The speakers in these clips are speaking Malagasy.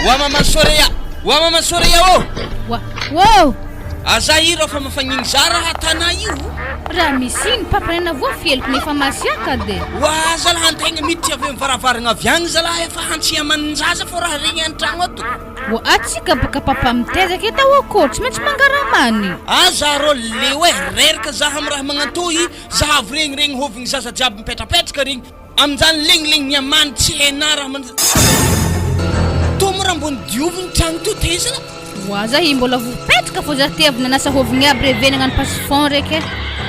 Wa maman Soreya! Wa maman Soreya ô! Wa, ô! Aza hira fa mafagnigny za raha tanà io. Raha misy ino, papa nena voa fiheliko nefa masiaka de. Wa zalahy antegna miditra avy amy varavaragna avy agny zalahy efa hantsiaman-jaza fô raha regny an-tragno ato. Wa atsika baka papa mitaiza ke tao akôry tsy maintsy mangaramany. Aza rô leo eh, reraka za amy raha magnantô i, zahavo regny regny hôvigny zaza jiaby mipetrapetraka regny. Amin'izany legnilegny ny amany tsy hainà raha man Toa mora ambony diovy ny tragno toa tezana. Oa za i mbola vopetraka fô za ty avy nanasa hôvigny aby reve nagnano passe-fond reky eh.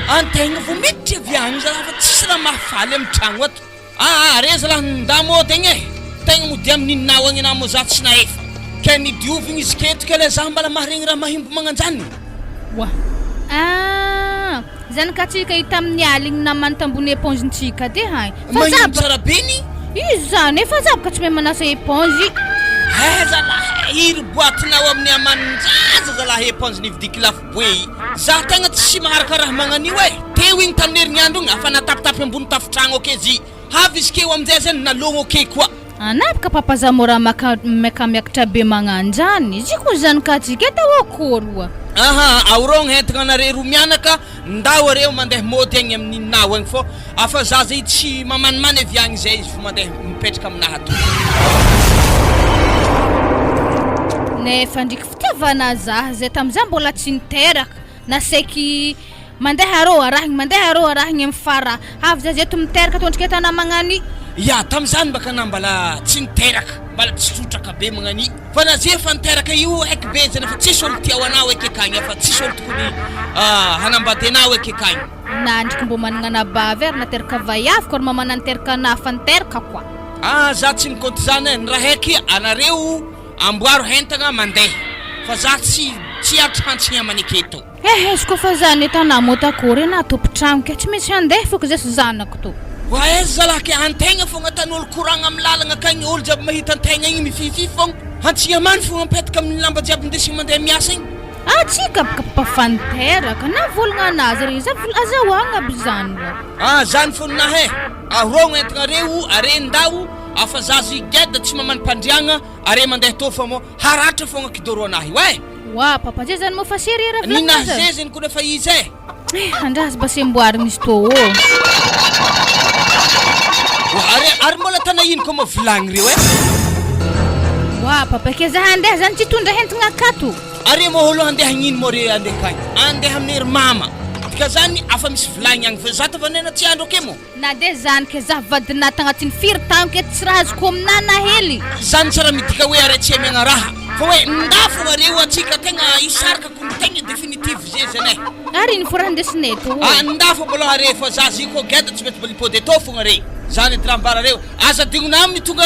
Antegna vao miditra avy agny zalahy fa tsisy raha mahafaly am tragno ato. Aa re zalahy nda mody agny eh. Tegna modia amin'inao agny anah moa za tsy nahefa. Ke nidiovigny izy keto ke le za mbala maharegny raha mahimbo magnanjany. Oa ah. Zanakatsika io tamin'ny aligny namany tambony éponge-ntsika ty hay. Fa Magnino za ba- tsara be ny. Izy zany efa za boka tsy mahay manasa éponge. Eh zalahy iry boatinao amin'ny aman-jaza zalahy éponge nividiky lafo boe i. Za tegna tsy maharaka raha magnan'io e. Teo igny tamin'ny herignandro igny afa natapitapy ambony tafotragno ake zy. Avy izy keo aminjay zany nalogno ake koa. Anabka papa za mora maka maka miakatra be magnanjany izy ko zany ka tsika atao akory oa. Aha, aorogno entagna anare roa mianaka, ndao areo mandeha mody agny amin'ny ninao agny fô afa zaza io tsy mamanimany avy agny zay izy vô mandeha mipetraka aminahy ato. Nefa ndriky fitiavana za zay tamza mbola tsy niteraka na saiky Mandeha arô arahigny mandeha arô arahigny am fara avy za zeto miteraka tondrika tana magnani. Ya tamzany baka na mbala tsy niteraka mbala tsy trotraka be magnani fa na ze efa niteraka io eky be zany efa tsisy olo tia ho anao eky akagny efa tsisy olo tokony hanambady anao eky akagny. Na ndriky mbô managna anabavy ary nateraka vaiavy ko ary mamana niteraka anah fa niteraka koa. Ah za tsy mikonty zany eh, ny raha eky anareo amboaro hentagna mandeha fa za tsy tsy atrantsigna maneky eto. Eh izy koa fa zany etanà mot akory enà tompotragno ke tsy maintsy handeha foko zay sy zanako to. Wa aiza zalahy ke antegna fogna atan'olo koragna amy lalagna akagny olo jiaby mahita antegna igny mififify fogna antsiamany fogna mipetaka amin'ny lamba jiaby indesigny mandeha miasa igny. Atsika bka mpafa niteraka na volagna anazy re za vola azahoagna aby zany wa. Ah zany fo ninahy eh! Ahorogno entagnareo are ndao afa zaza i geda tsy mamany mpandriagna are mandeha tô fa mô haratra fogna kidoro anahy io eh! Wa papa zay zany moa fa serie raha Ny naha zeziny ko nefa izy eh. Eh andraso ba semboarina izy tô ô. Wa ary ary mbola tana ino ko moa vilagny reo eh. Wa papa ke za handeha zany tsy hitondra hentagna akato. Are moa olo handeha hagnino moa re andeha akagny. Andeha amin'ny ry mama. Dika zany afa misy vilagny agny fa za tavanena tsy andro ake moa. Na de zany ke za vadinà tagnatin'ny firy taogno ke tsy raha azoko aminà na hely. Zany tsy raha midika hoe are tsy amiagna raha fa hoe ndafo areo atsika tegna hisaraka ko tegna definitive ze zany eh. Ary ino fo raha ndesinay tô ô. Ah ndafo mbola are fa za zy ko geda tsy mety mbola hipody etô fogna re. Zany edy raha ambara reo. Aza adignonà mitonga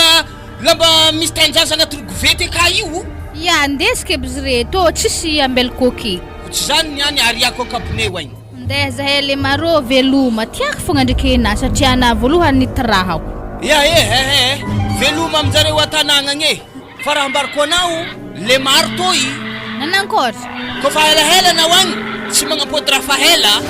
lamba misy tain-jaza agnatin'ny kovety aka io. Ya ndesiko aby izy reto ô tsisy ambelako ake. Ko tsy zany ny any ariako an-kabone oaigny. Ndeha zahay le maro veloma tiako fogna ndreky enah satria anah voalohany nitirahako. Ya eh eh eh veloma aminjareo atanagna agny eh fa raha ambarako anao le maro toy. Nanankory? Ko fa helahela anao agny tsy magnampody raha fa hela.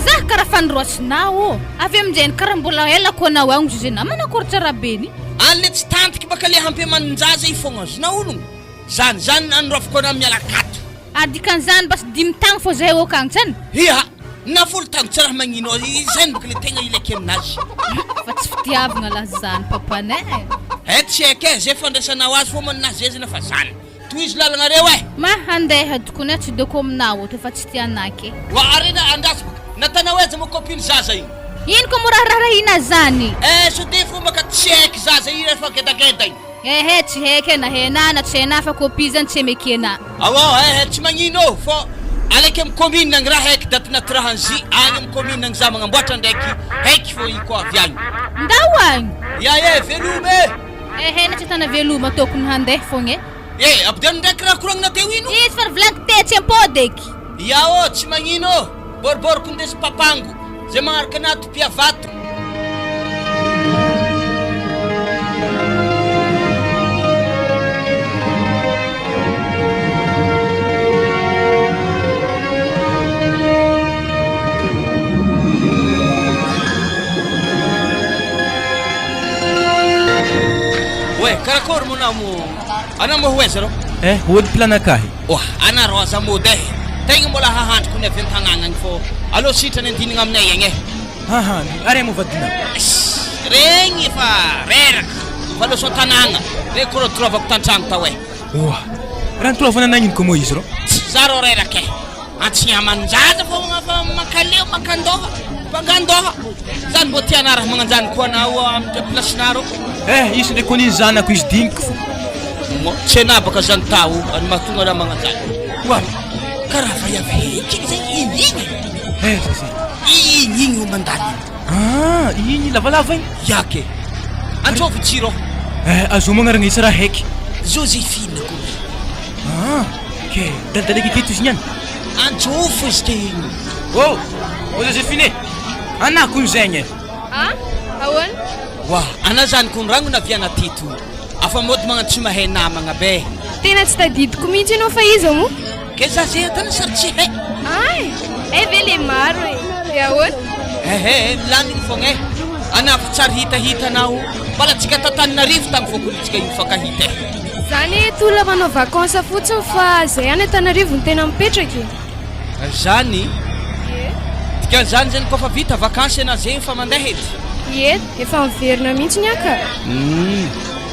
Zah kara fanoroasinao ô! Avy aminjeny kara mbola ela ko anao agny ozy enah manakory tsara be ny. Any le tsy tantiky baka le hampiamanin-jaza i fogna azonao ologno. Zany zany nanoraviko anah miala akato. Ary dikan'izany basy dimy tagno fô zahay okagny tsany? Ia! Na folo tagno tsy raha magnino izay bôka le tegna ilaiko aminazy. Fa tsy fitiavagna lah zany papanay e! Eh tsy haiko eh, zay fandraisanao azy fô maninazy zay zany fa zany. Tohizo lalanareo eh! Ma handeha tokony ah tsy doko aminao eto fa tsy tianah ke. Wa arena andraso bôka, natanao aiza moa copine zaza igny? Ino ko moa raha raharahina zany? Eh sode fô maka tsy haiko zaza igny refa gedageda igny. Ehe tsy haiko e na hena na tsy hena fa copie zany tsy emekena. Ao ao eh eh tsy magnino ô fô alaiky am commune agny raha haiky daty natirahan-zy agny am commune agny za magnamboatra ndraiky haiky fô i koa avy agny. Ndao agny. Ya eh veloma eh. Ehe na tsy atana veloma tokony handeha fogna e. Eh ampidino ndraiky raha koragnina teo ino. Izy fa volagniko tetsy ampody eky. Ya ô tsy magnino ô boriboriko ndesy papango zay magnaraka anah topia vato. Oe, karakory. Manakory moa anao mo? Anao moa ho aiza rô? Eh, hody planakahy. Oa, anareo aza mody eh. Tegna mbola hahandriko ny avy an-tanàgna agny fô aleo sitrany andinigna aminay agny eh. Hahandro, ary moa vadinao? Eish, regny efa reraka fa loso an-tanàgna, regny koa rô toravako tan-tragno tao eh. Oa, raha nitoravana nagnino koa moa izy rô? Tsy za rô reraka eh. Antsy aman-jaza fô fa mankaleo mankandoha, mpangandoha. Zany mbô tianà raha magnanjany koa anao amin'ny place-nà rô. Eh, izy ndraiky koa ny zanako izy diniko fô. Mo, tsy anà baka zany tao any mahatonga anà magnanjany. Oa, Karaha vaiavy heky igny zay iny igny. Eh, za zay. Igny igny io mandalo igny. Ah, igny lavalava igny? Ya ke. Antsôvy jiro. Eh, azo magnaragna isa raha heky. Joséphine koa. Ah, ke dalidaleky aketo izy niany. Antsôvy izy te igny. Oh, oh Joséphine e. Anah kony zegny e. Ah, ahoana? Wa, anah zany kony ragno naviana teto. Afa mody magnano tsy mahay namagna be. Tena tsy tadidiko mihitsy ianao fa iza moa? Ke za ze tena sary tsy hay. Ay, hay ve le maro e. De ahoana? Ehe, milamigny fogna e. Anah fa tsary hitahita anao. Mbala tsika t'Antananarivo tagny fô kony tsika nifankahita e. Zany hoe tolona manao vacances fotsiny fa zay any Antananarivo no tena mipetraka e. Zany? Ie. Dikan'izany zany koa fa vita vacances ianao zegny fa mandeha edy? Ie, efa miverina mihitsy ny ahy ka. Humm.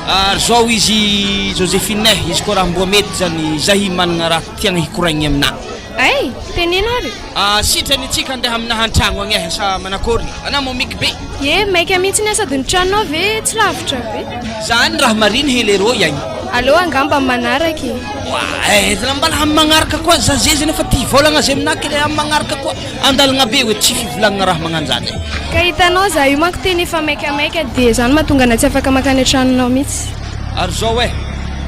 Ary zao izy Josephine eh, izy koa raha mboa mety zany zahy managna raha tiagna hikoraigny aminà. Ay, teneno ary. Ah, sitrany tsika andeha aminà antragno agny eh, sa manakôry? Anà moa miky be. Ie, maika mihitsy ny ahy sady ny tranonao ve tsy lavitra be? Zany raha mariny he leroa iagny. Aleo angamba amin'ny manaraka e. Oa, eh, mbala amin'ny magnaraka koa za zay nefa ty hivolagna zay aminà kle amin'ny magnaraka koa. Andalagna be hoe tsy fivolagnana raha magnanjany e. Ka hitanao za io manko tena efa maikamaika dia zany mahatonga anah tsy afaka mankany an-tranonao mihitsy. Ary zao eh,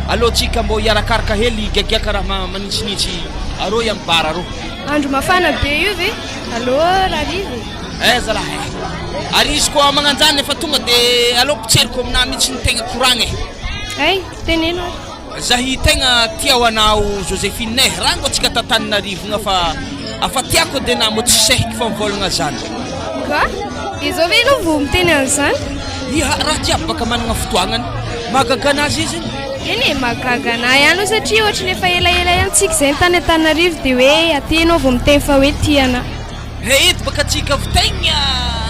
aleo tsika mbô hiarakaraka hely higiagiaka raha manitsinitsy aroy am bar arô. Andro mafana be io ve? Aleo rahariva e. Eh zalahy eh. Ary izy koa magnanjany efa tonga de aleo potseriko aminah mihitsy ny tegna koragna e. Hay, teneno ary. Zahy tegna tia ho anao Josephine eh, rango atsika t'Antananarivo gna fa afa tiako de na mo tsy sehiky fa mivolagna zany. Quoi? Izao ve ianao vao miteny an'izany? Ia, raha jiaby baka managna fotoagnany. Mahagaga anazy izy iny. Eny e, mahagaga anah ihany aloha satria ohatry ny efa elaela ihany tsika izay ny tany Antananarivo dia hoe aty ianao vao miteny fa hoe tia anah. He eto baka tsika vao tegna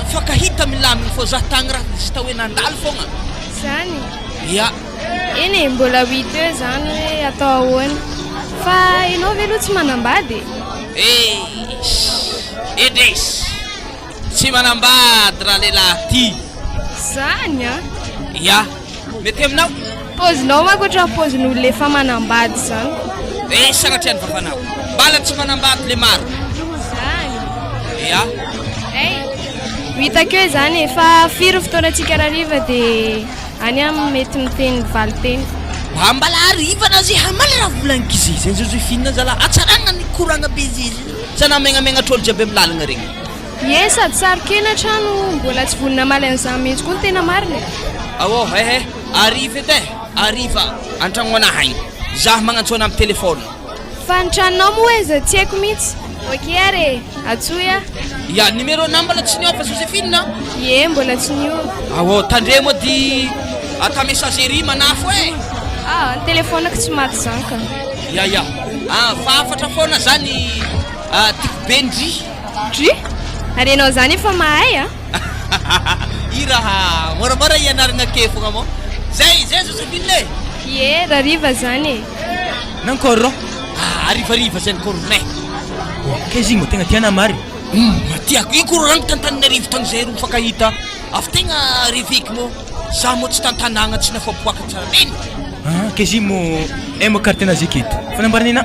mifankahita milamigny fô zah tagny raha juste hoe nandalo fogna. Zany? Ia. Eny e, mbola ho hita eo izany hoe atao ahoana. Fa ianao ve aloha tsy manambady e? Eish! Edresy! Tsy manambady ralehilahy ty. Zany an! Ya! Mety aminao? Paozinao manko ohatran'ny paozin'olona efa manambady izany. Eh, sanatria ny vavanao. Mbala tsy manambady le maro. Zany? Ya! Hey! Ho hitako eo izany e, fa firy ny fotoanantsika rahariva dia. Any aho mety miteny valinteny. Mba mbala hariva na ze hamaly raha volagniko ze zay Josephine zala hatsaragna ny koragna be ze za na megnamegna trôlo jiaby amy lalagna regny. Ie sady saro-kenatra no mbola tsy vonona hamaly an'izany mihitsy koa ny tena marina e. Ao ehe hariva edy e hariva antragno anah agny zah magnantso anah amy telephone. Fa ny tranonao moa aiza tsy haiko mihitsy. Ok ary e, antsoy aho. Ya, numéro nao mbola tsy niova Joséphine a? Ie, mbola tsy niova. Ao, tandremo edy ata messagerie manafo e. Ah, ny telephone-ko tsy maty zany ka. Ya ya, ah, fa hafatra foana zany ah, tiako be ndry. Ndry? Ary ianao zany efa mahay a? I raha moramora ianaragna ake fogna moa. Zay, zay Joséphine e. Ie, rariva zany e. Nankôry rô? Ah, harivariva zay ny kôronay. Oa, kay izy igny mbô tegna tianà marigny. Hum, tiako. Io kôro tantaninarivo tagny zay ro mifankahita. Avy tegna reveky moa. Za moa tsy tan-tanàgna tsy nafaboaka tsara reny. Ah, kay izy igny mô eh mô quartier nazy aketo. Fa nambaran'i anà?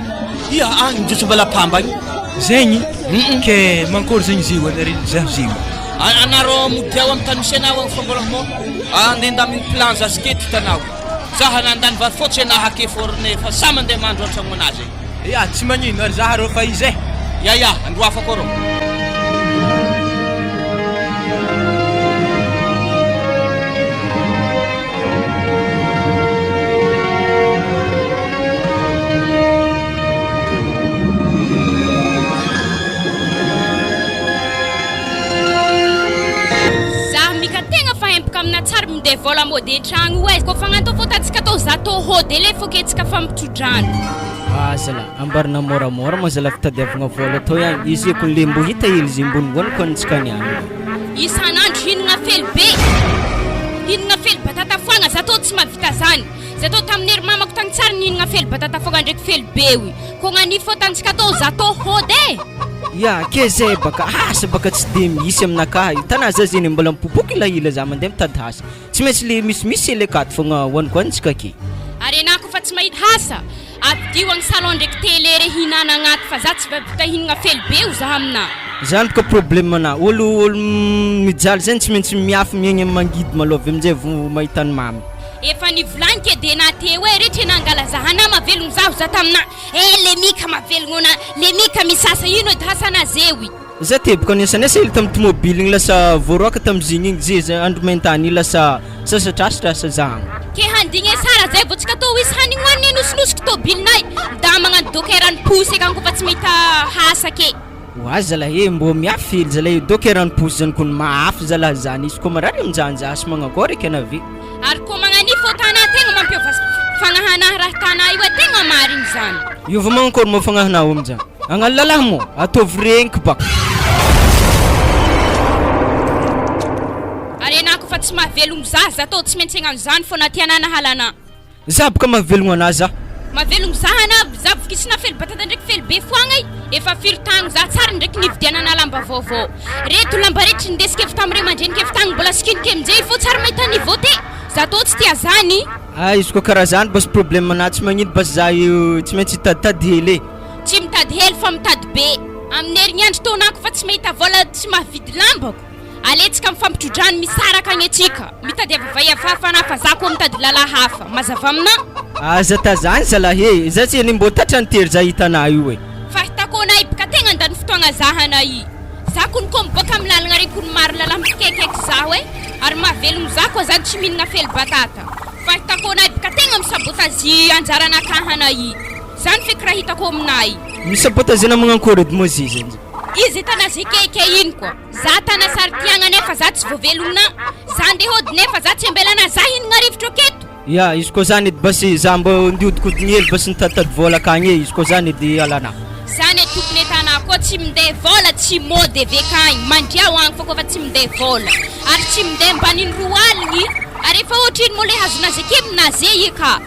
Ia, agny mijotso Ambalapamba agny. Zegny? Hum. Kay mankôry zegny izy io anare zaho zegny? Anareo mody ao amy tany misy anao agny fa mbola mô andeha handamigny plan za sy keto hitanao. Za nandany vary fotsy enaha ake forne fa sa mandeha mandro antragno anazy e. Ya, tsy magnino ary za rô fa izy e. Ya ya, andro hafa koa rô. Za mika tegna fa empaka amina tsary mindeha. minday vôla mody an-tragno io e, kôfa agnano tô fô antsika tô za tô hody e le fô ke tsika fa mitso-drano. Ah zala, ambarina môramôra ma zala fitadiavagna vôla tô ihany, izy io kony le mbô hita hely ze mbô nohaniko antsika niany io. Isan'andro hinagna fely be, hinagna fely batata foagna, za tô tsy mahavita zany. Za tô tamin'ny ery mamako tagny tsary nihinagna fely batata fogna ndraiky fely be oy. Ko gnan'i fô tantsika tô za tô hody e! Ya, ke zay baka asa baka tsy de misy aminakahy io, tanà za zegny mbola mipopoka elaela za mandeha mitady asa, tsy maintsy le misimisy hely akato fogna hoaniko antsika ake. Ary enah kofa tsy mahita asa, Avidio agny salon ndraiky télé re hinana agnaty fa za tsy vavita hihinagna fely be ho za aminà. Zany boka problème anah, olo olo mijaly zany tsy maintsy miafy miaigny am mangidy malôha avy amizay vô mahita ny mamy. Efa nivolagny ke de na teo e retra nangala za anah mavelogno zaho za taminah eh le mika mavelogno anah le mika misasa ino edy hasana zeoy. Za teboka niasanesa hely tam tomobile igny lasa voaroaka tam zegny igny ze andro maintany igny lasa sasatrasatra asa za agny. Ke handigny sara zay vao tsika tô hisy hanigny hoanigny anosinosiko tobilinay da magnano docker ny posy akagny kofa tsy mahita hasa ke. Oa zalahy e mbô miafy hely zalahy e docker ny posy zany kony mahafy zalahy zany izy koa marary aminjany za sy magnakôry eky anah ve. Ary koa magnania fô tanà tegna mampiova fagnahanah raha tanà io e tegna marigny zany. Hiova magnakôry moa fagnahinao aminjany? Agnano lalahy moa? Ataovy regniky baka. Ary enah kofa tsy mahavelogno zaza tô tsy maintsy hagnano zany fô na tianah na halanah. Za boka mahavelogno anah za. Mahavelogno za anah za vokisina fely batata ndraiky fely be foagna i efa firy tagno za tsary ndraiky nividianana lamba vaovao reto lamba reto nindesiko avy tamy ray aman-dreniko avy tagny mbola sikiniko amizay fô tsary mahita niveau te za tô tsy tia zany. Ah izy koa karaha zany basy problème anah tsy magnino basy za io tsy maintsy hitaditady hely e. Tsy mitady hely fa mitady be. Amin'ny herignandro taonako fa tsy mahita vola tsy mahavidy lambako. Aletsika mifampitro-drano misaraka agny atsika. Mitadiava vaiavy hafa anah fa za koa mitady lala hafa. Mazava aminah? Aza tazany zalahy e! Za tsy eny mbô tratran'ny tery za hitanah io e! Fahitako anah i bka tegna andany fotoagna za anah i. Za kony koa miboaka amin'ny lalagna regny kony maro lalahy mikekaikaiky zaho e! Ary mahavelogno za koa zany tsy mihinagna fely batata. Fahitako anah i bka tegna misabotazy anjaranakahy anah i. Zany feky raha hitako aminah i. Misabotazy anah magnankôry edy moa ze zany? Izy hitanah ze keikei iny koa. Za tana saritiagna nefa za tsy voavelogna za ndeha hody nefa za tsy ambelana za hinagna rivotra aketo. Ya izy koa zany edy basy za mbô ndiodikodiny hely basy nitaditady vôla akagny e izy koa zany edy alana. Zany e tompony e tanà koa tsy minday vôla tsy mody avy akagny mandria ho agny fô koa fa tsy minday vôla ary tsy minday mbaniny roa aligny ary efa ohatrino moa le hazonazy ake aminazy e ka.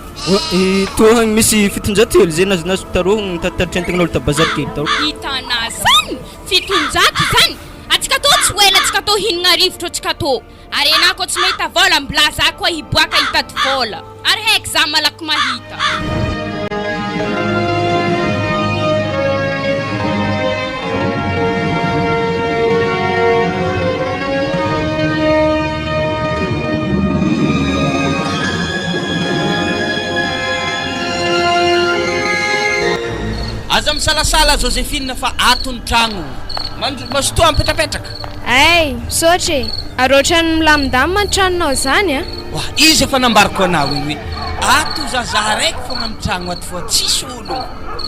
Toa misy 700 hely zay nazonazo tarôhogno nitaditady entagna ta bazary kely tao. Hitanà zany 700 zany atsika tô tsy ho ela atsika tô hihinagna rivotra atsika tô ary enah koa tsy mahita vôla mbla za koa hiboaka hitady vôla ary haiky za malaky mahita. Aza misalasala Josephine fa ato ny tragno. Mandro mazotoa mipetrapetraka. Hay, misaotra e! Ary ohatran'ny milamindamina ny tranonao izany a! Wah, izy efa nambarako anao igny hoe ato za za raiky fogna amin'ny tragno ato fa tsisy ologno.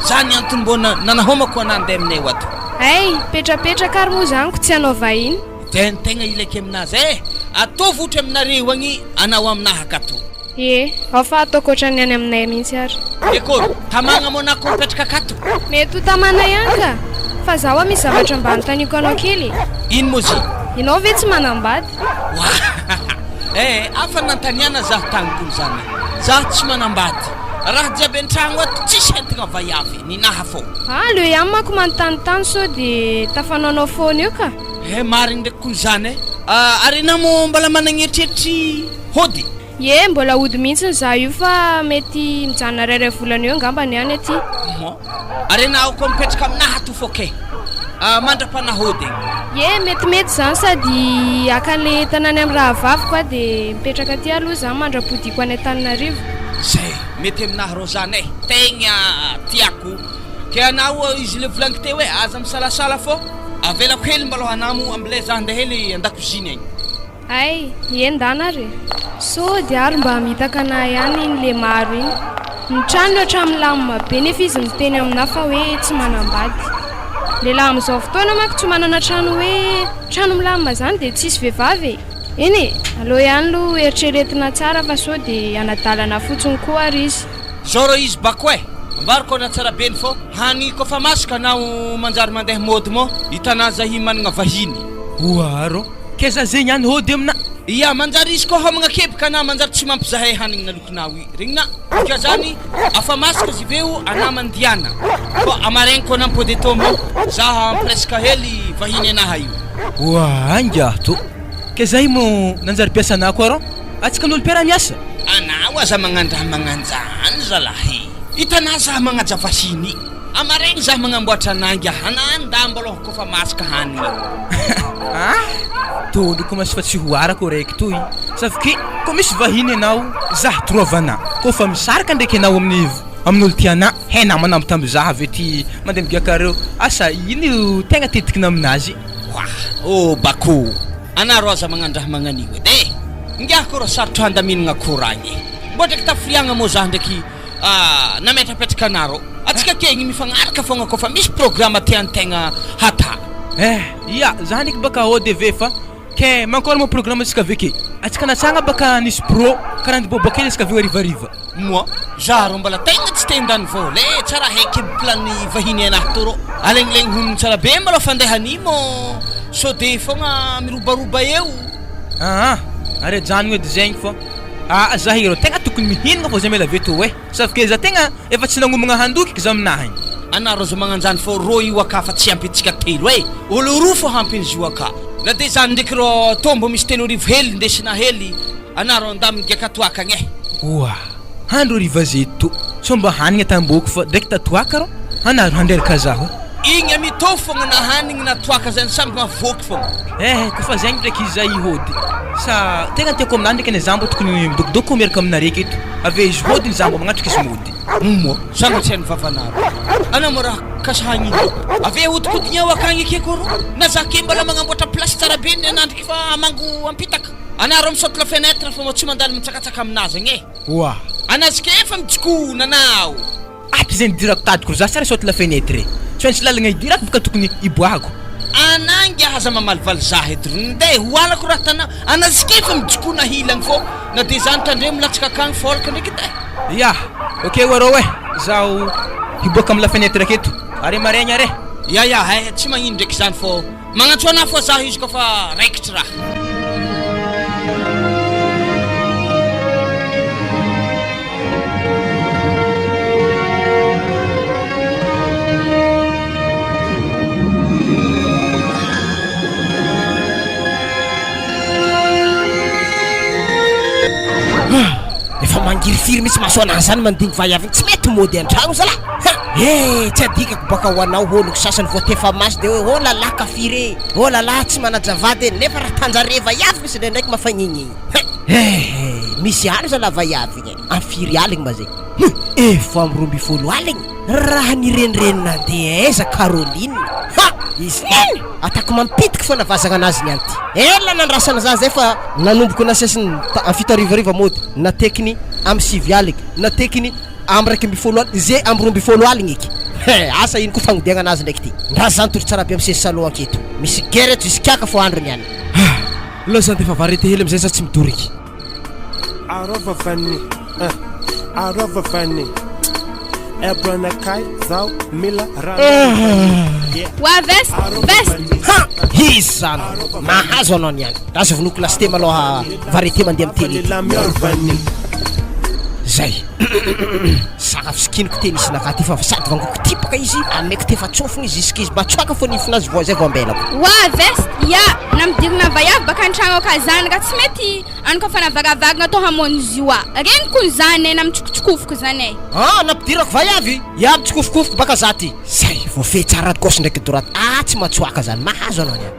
Zany antony mbô nanahomako anah andeha aminay ato. Hay, mipetrapetraka ary moa zany ko tsy hanao vahiny. Dia ny tegna ilaiky aminazy eh! Ataovy ohatry aminareo agny anao aminahy akato. Ie, ao fa ataoko ohatran'ny any aminay mihitsy ary. Ekôro, tamagna Monaco mipetraka akato. Mety ho tamana ihany ka! Fa za hoa misy zavatra mba anontaniako anao kely e! Ino moa zy? Ianao ve tsy manambady? Wah! Eh, afa nantaniana zaho tagny kony zany. Zaho tsy manambady. Raha jiaby an-tragno ato tsisy entigna vaiavy, ninaha fô. Aleo ihany manko manontanintany sao dia tafanaonao foana eo ka! Eh, marigny ndraiky kony zany eh! Ary enao moa mbola managna eritreritry hody? Ie, mbola hody mihitsy za io fa mety mijanona rairay volana eo angamba ny any aty. Mo, ary enao koa mipetraka aminahy ato fô ke, mandra-panahody egny. Ie, metimety zany sady haka an'le entana any amin'ny rahavaviko aho dia mipetraka aty aloha za mandra-podiako any Antananarivo. Zay, mety aminahy rô zany e, tegna tiako. Ke anao izy le volagniko teo e, aza misalasala fô avelako hely mbalôha anao moa amble za handeha hely an-dakoziny agny. Hay, ie ndana ary e! Sao dia ary mba hamitaka anah ihany iny le maro iny. Ny tranony ohatran'ny milamina be nefa izy miteny aminah fa hoe tsy manambady. Lehilahy amin'izao fotoana manko tsy manana trano hoe trano milamina zany dia tsisy vehivavy e! Eny e, aleo ihany aloha eritreretina tsara fa sao dia hanadalana fotsiny koa ary izy. Zao rô izy bako eh! Ambarako anà tsara be ny fô hany kôfa masaka anao manjary mandeha mody mô i tanà zahi managna vahiny. Oa rô, kay za zegny any hody amina. Ia, manjary izy kô homagna kebaka anà manjary tsy mampizahay hanigny nalokinao i regninà. Dika zany afa masaka ziveo anà mandiana fô amaregny kô anà mipody etô mô za presque hely vahiny anaha io. Oa ingahy tô, kay zahi mô nanjary mpiasa anà koa rô. Atsika n'olo mpiara miasa. Anao aza magnandraha magnanjany zalahy. Hitanà zah magnaja vahiny. Amaregny zah magnamboatra anangy ana nda mbalôha kôfa masaka hanigny. Ah! Tôly ko masy fa tsy ho arako raiky toy. Sauf que kô misy vahiny anao zah toroavanà. Kôfa misaraka ndraiky anao amin'ny amin'olo tianà, he na manambitamby zah avy aty mandeha migiaka reo. Asa ino tegna tetikinà aminazy? Wah! Oh bako! Anareo aza magnandraha magnan'io edy e! Ingahy koa raha sarotro handaminagna koragna e! Mbô ndraiky tafiriagna moa zah ndraiky nametrapetraka anareo. Atsika aty igny mifagnaraka fogna koa fa misy programa tiantegna hatà. Eh! Ia, zah ndraiky baka ODV fa kay mankôry moa programa tsika avy ake? Atsika natsagna baka nisy pro karaha niboaboaka hely atsika avy eo harivariva. Moa za rô mbola tegna tsy te handany vôla e, tsara haiky aby plan vahiny anahy tô rô, alegnilegny honogno tsara be malôha fandehany mô sô de fogna mirobaroba eo. Aa ary ajanogno edy zegny fô aa za irô tegna tokony mihinagna fô za miala avy eto e, sauf que za tegna efa tsy nagnomagna handoky eky za aminahy igny. Anà rô za magnanjany fô rô io aka fa tsy ampy antsika telo e, olo roa fô hampy an'izy io aka, na de zany ndraiky rô tô mbô misy 3000 hely ndesina hely Anah rô ndà migiaka toaka agny eh. Oa! Handro ry vazeto to, sao mba hanigna tambôko fa direkta toaka rô, anah ro handreraka zaho. Igny mitovy fogna na hanigny na toaka zany samby mavoky fogna. Eh kofa zegny ndraiky izy zay hody sa tegna tiako aminah ndraiky anie za mbô tokony midokidoko miaraka aminare aketo ave izy hody za mbô magnatrika izy mody. Moa za mba tsy hain'ny vavanah rô, anah moa raha kasahagny iny rô, ave ahodikodiny ao akagny akeko rô, na za ke mbala magnamboatra place tsara be ny anah ndriky fa hamango ampitaka. Anareo mi-saute la fenêtre fa mba tsy mandalo mitsakatsaka aminazy agny e! Oa! Anazy ke efa mijikona anao! Ato izay nidirako tadiko ry za tsara saute la fenêtre e! Tsy maintsy lalagna idirako boka tokony hiboahako. Ana ngiahy aza mamalivaly za eto ry ndeha hoalako raha tana anazy ke efa mijikona hilagny fô na de zany tandremo latsaka akagny fôlaka ndraiky edy e! Ya! Ok oarô e! Zaho hiboaka am la fenêtre aketo are maregny are! Ya ya eh tsy magnino ndraiky zany fô Magnantso anah fô zaho izy kôfa raikitry raha. Efa mangirifiry mihitsy maso anah zany mandigny vaiavy igny tsy mety mody antragno zalah ha! Eh tsy adikako baka ho anao hono sasany voatefa maso de hoe oh là là kafire e, oh là là tsy manaja vady e, nefa raha tanjare vaiavy misy ndraindraiky mafagnigny ha! Eh misy andro zalah vaiavy igny e, am firy aligny ma zay? Hum! Efa am 12 aligny raha nirenireny nandeha aiza Caroline ha! Izy neny atako mampitiky fona vazagna anazy niany ty, ela nandrasana za zay fa nanomboka nasesiny ta am fito harivariva mody natekiny am sivy aligny natekiny Amby 11 aligny ze amby 12 aligny eky he asa ino koa fagnodiagna anazy ndraiky ty ndra zany tory tsara be am seza salon aketo misy guerre eto jusqu'à ka fo andro niany. Ah! Leo zany defa variété hely amizay za tsy midoriky. Arôva vanille eh Arôva vanille Ebranakay zaho mila rano yeah Wa veste, Arôva veste. vanille Ha! Izy zany mahazo anao niany ndra aza vonoiko lasite malôha variété mandeha am télé ty. Vanilla miaro vanille Zay. Sakafo sikiniko tennis nakahy ty fa sady vangoko tipaka izy ameko tefa-tsofina izy jusque izy matsoaka fo nifinazy vao zay vao ambelako. Wa veste, ya, nampidirina vaiavy baka antragno aka zanaka tsy mety anokafana varavarana atao hamonjy wa. Reniko ny zany e, namitsikotsikofoka zany e. Ah nampidirako vaiavy? Ya mitsikofokofoka baka za ty. Zay, voafehy tsara gauche ndraiky droite. Ah tsy matsoaka zany, mahazo anao niany.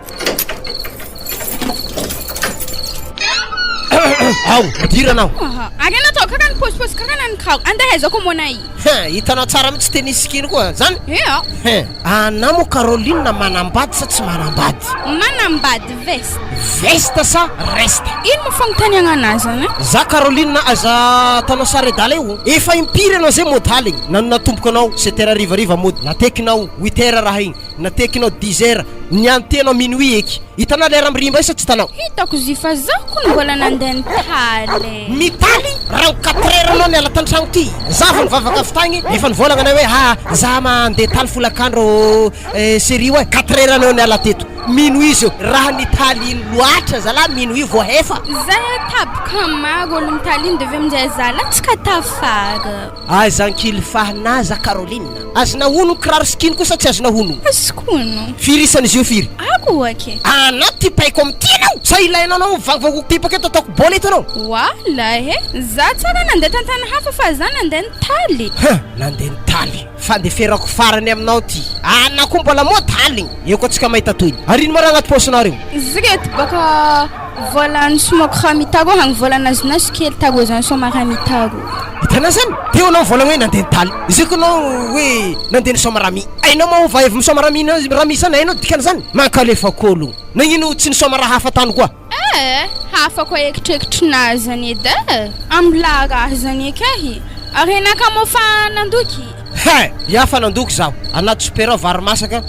Ao, midira anao. Aha, ary anao atao karaha niposiposy karaha nanikaro. Andeha aiza koa moa na i? Hein, hitanao tsara mihitsy tennis skin koa, zany? Ea. Hein, anao moa Caroline manambady sa tsy manambady? Manambady veste. Veste sa reste? Ino moa fagnontaniagna anah zany e? Za Caroline aza ataonao sary adala io. Efa impiry anao zay mody aligny na natomboko anao sept heures harivariva mody, natekinao huit heures raha igny, natekinao dix heures, niany ty anao minuit eky. Hitanao lera mirimba io sa tsy hitanao? Hitako izy io fa zaho kony mbola nandeha nitaly e. Mitaly? Raha quatre heures anao niala tantragno ty, za vao nivavaka avy tagny efa nivolagna anay hoe haa za mandeha taly folakandro serie io e, quatre heures anao niala teto. Minuit zao, raha nitaly iny loatra zalahy minuit vao hefa. Zay taboka maro olo mitaly iny de avy eo aminjay za latsaka tafara. Aza ankilifahina aza Caroline. Azona hono ny kiraro skin koa sa tsy azona hono? Azoko hono. Firy isan'izy io firy? Ako aky. Anao ty paiko amin'ity anao? Sa ilaina anao vangovangoky tipaka eto ataoko bôla eto anao? Walahy e! Za tsara nandeha tantany hafa fa za nandeha nitaly. Huh! Nandeha nitaly. Fandeferako farany aminao ty. Anao koa mbola mody aligny. Eo koa tsika mahita tohiny. Ary ino ma raha agnaty paosinareo? Zireto baka vola nisomako raha mitaro hagny vola nazonazo kely taro zany soma raha mitaro. Hitanao zany? Teo anao nivolagna hoe nandeha nitaly. Zay koa anao hoe nandeha nisoma rami. Hainao ma ova avy misoma rami rami zany? Hainao dikan'izany? Mankalefa kôlo. Nagnino tsy nisoma raha hafa tany koa? Eh! Hafa koa ekitr'ekitrinà zany edy eh! Ambola raha zany eky Ary enà ka moa fa nandoky? He! Ia fa nandoky zaho. Anaty super ao vary masaka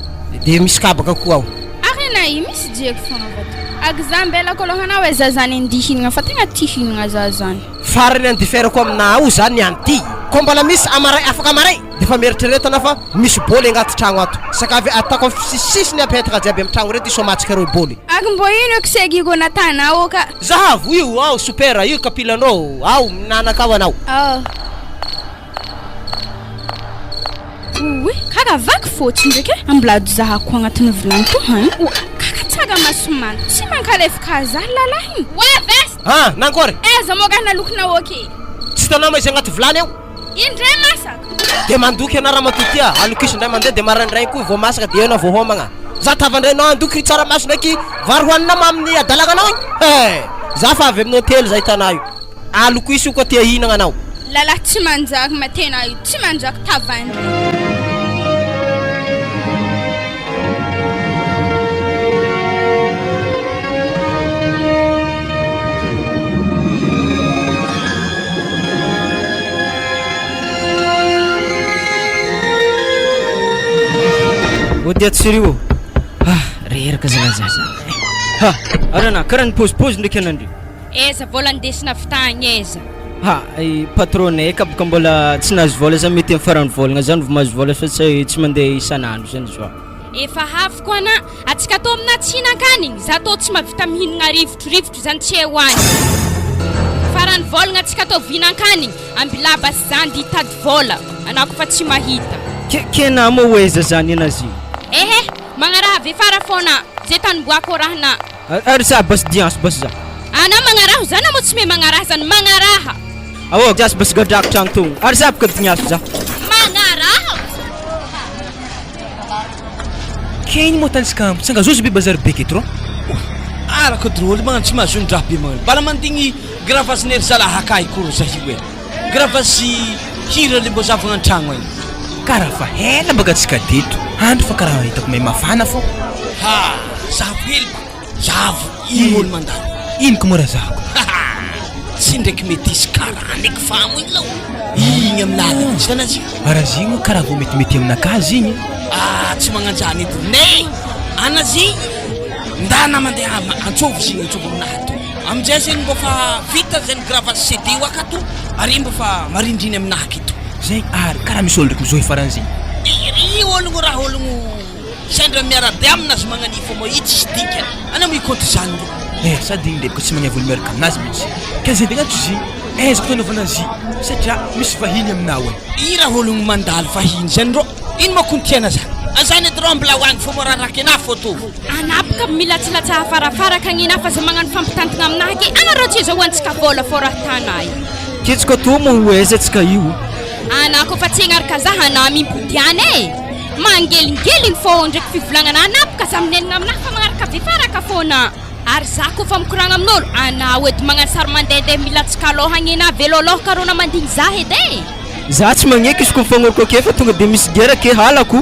de misy kabaka koa ao. Ary enà io misy jery fogna va to? Ary za mbelako aloha anà hoe za zany andia hihinagna fa tegna tia hihinagna za zany. Farany andiferako aminà ao za niany ty. Koa mbola misy amaray afaka amaray defa mieritrereta anà fa misy bôly agnaty tragno ato. Sakavy ataoko am sisisisiny apetaka jiaby am tragno reto isomatsika reo bôly. Ary mbô ino eky segiko natana ô ka. Zahavo io ao super io kapilanao ao minanaka ao anao. Oh. Oy, kara vaky fôtsy ndraiky e. Ambilady zahako agnatin'ny vilany to hein. Oa, kara tsara maso manta. Tsy mankalefaka zah lalahy. Oa veste. Ah, nankory? Aiza moa raha nalokinao ok. Tsy hitanao ma izy agnaty vilany ao? Indray masaka. De mandoky anah ramatoa ty a, alokiso indray mandeha de maraindray koa vao masaka de eo anao vao homagna. Za tavandrainao andoky ry tsaramaso ndraiky vary hohanina ma amin'ny adalagnanao igny? He! Za fa avy amin'ny hotely za hitanah io. Alokiso io koa tia hihinagna anao. Lalahy tsy manjary ma tena io, tsy manjary tavandra. Mody ato Sirio ô. Ah, reraka zalahy za zany. Ha, arana karaha nipôzipôzy ndraiky anandre. Aiza vola ndesina avy tagny aiza? Ha, i patron-nay ka boka mbola tsy nahazo vola zany mety amin'ny faran'ny vôlagna zany vao mahazo vola fa tsy tsy mandeha isan'andro zany izy io. Efa avy koa ana, atsika tô amina tsy hihinan-kanigny, za tô tsy mahavita mihinagna rivotro, rivotro zany tsy hay hoanigny. Faran'ny vôlagna atsika tô vihinan-kanigny, ambilaba sy zandy hitady vôla, anà koa fa tsy mahita. Ke, ke na moa ho aiza zany anazy io? Ehe, magnaraha avy afara fôna, ze tany mboako arahana. Ary za basy dianso basy za. Anà magnaraha zany moa tsy mahay magnaraha zany magnaraha. Ao za basy gadrako tragno togno ary za boka dignaso za. Magnaraha. Keny moa tany skambo tsangazozy be bazary be keto rô. Araka drôly magnano tsy mahazo ny raha be magnano. Bala mandigny gravazin'ery zalahy akay koa ro zahio e. Gravazy hira le mbô zavagna an-tragno agny. Karaha fa ela baka tsika teto, andro fa karaha hitako may mafana fô. Ha! Zavo hely baka, zavo ino olo mandalo. Ino ko moa razahako? Haha! Tsy ndraiky metisy karaha ndraiky famo igny lao. Igny amy lalana, tsy hitanao izy io? Raha zegny moa karaha vao metimety aminakahy zegny e. Ah, tsy magnanjany edy ne! Anazy ndana mandeha antsôvy izy igny, antsôvy aminahy ato. Aminjay zegny mbô fa vita zegny gravage CD io akato ary mbô fa marindriny aminahy aketo. Zegny ary karaha misy olo ndraiky mizohy farany zegny. Iry ologno raha ologno sendra miara-dia aminazy magnan'io fô moa io tsisy dikany. Anao mikoty zany ndro. Eh sady igny ndray boka tsy magneva olo miaraka aminazy mintsy. Ka zay ndray ato zy aizako fanaovana azy satria misy vahiny aminao e. I raha ologno mandalo vahiny zany rô ino ma kony tiana zany. Zany edy rô mbola hoany fô moa rarake na photo. Anah boka milatsilatsaha afarafara ka gninah fa za magnano fampitantgna aminahy ke anareo tsy azahoantsika vôla fô raha tana io. Ketsika toa moa ho aiza tsika io. Anah koa fa tsy hagnaraka zah anah mimpody any e! Mangelingeligny fô ndraiky fivolagnana anah boka za minenigna aminahy fa magnaraka be faraka fôna. Ary za koa fa mikoragna amin'olo anah edy magnano sary mandehandeha milatsaka alôha agny anah velôlôha karôna mandigny zah edy e! Za tsy magneky izy ko mifagnoroka ake fa tonga de misy guerre ke halako.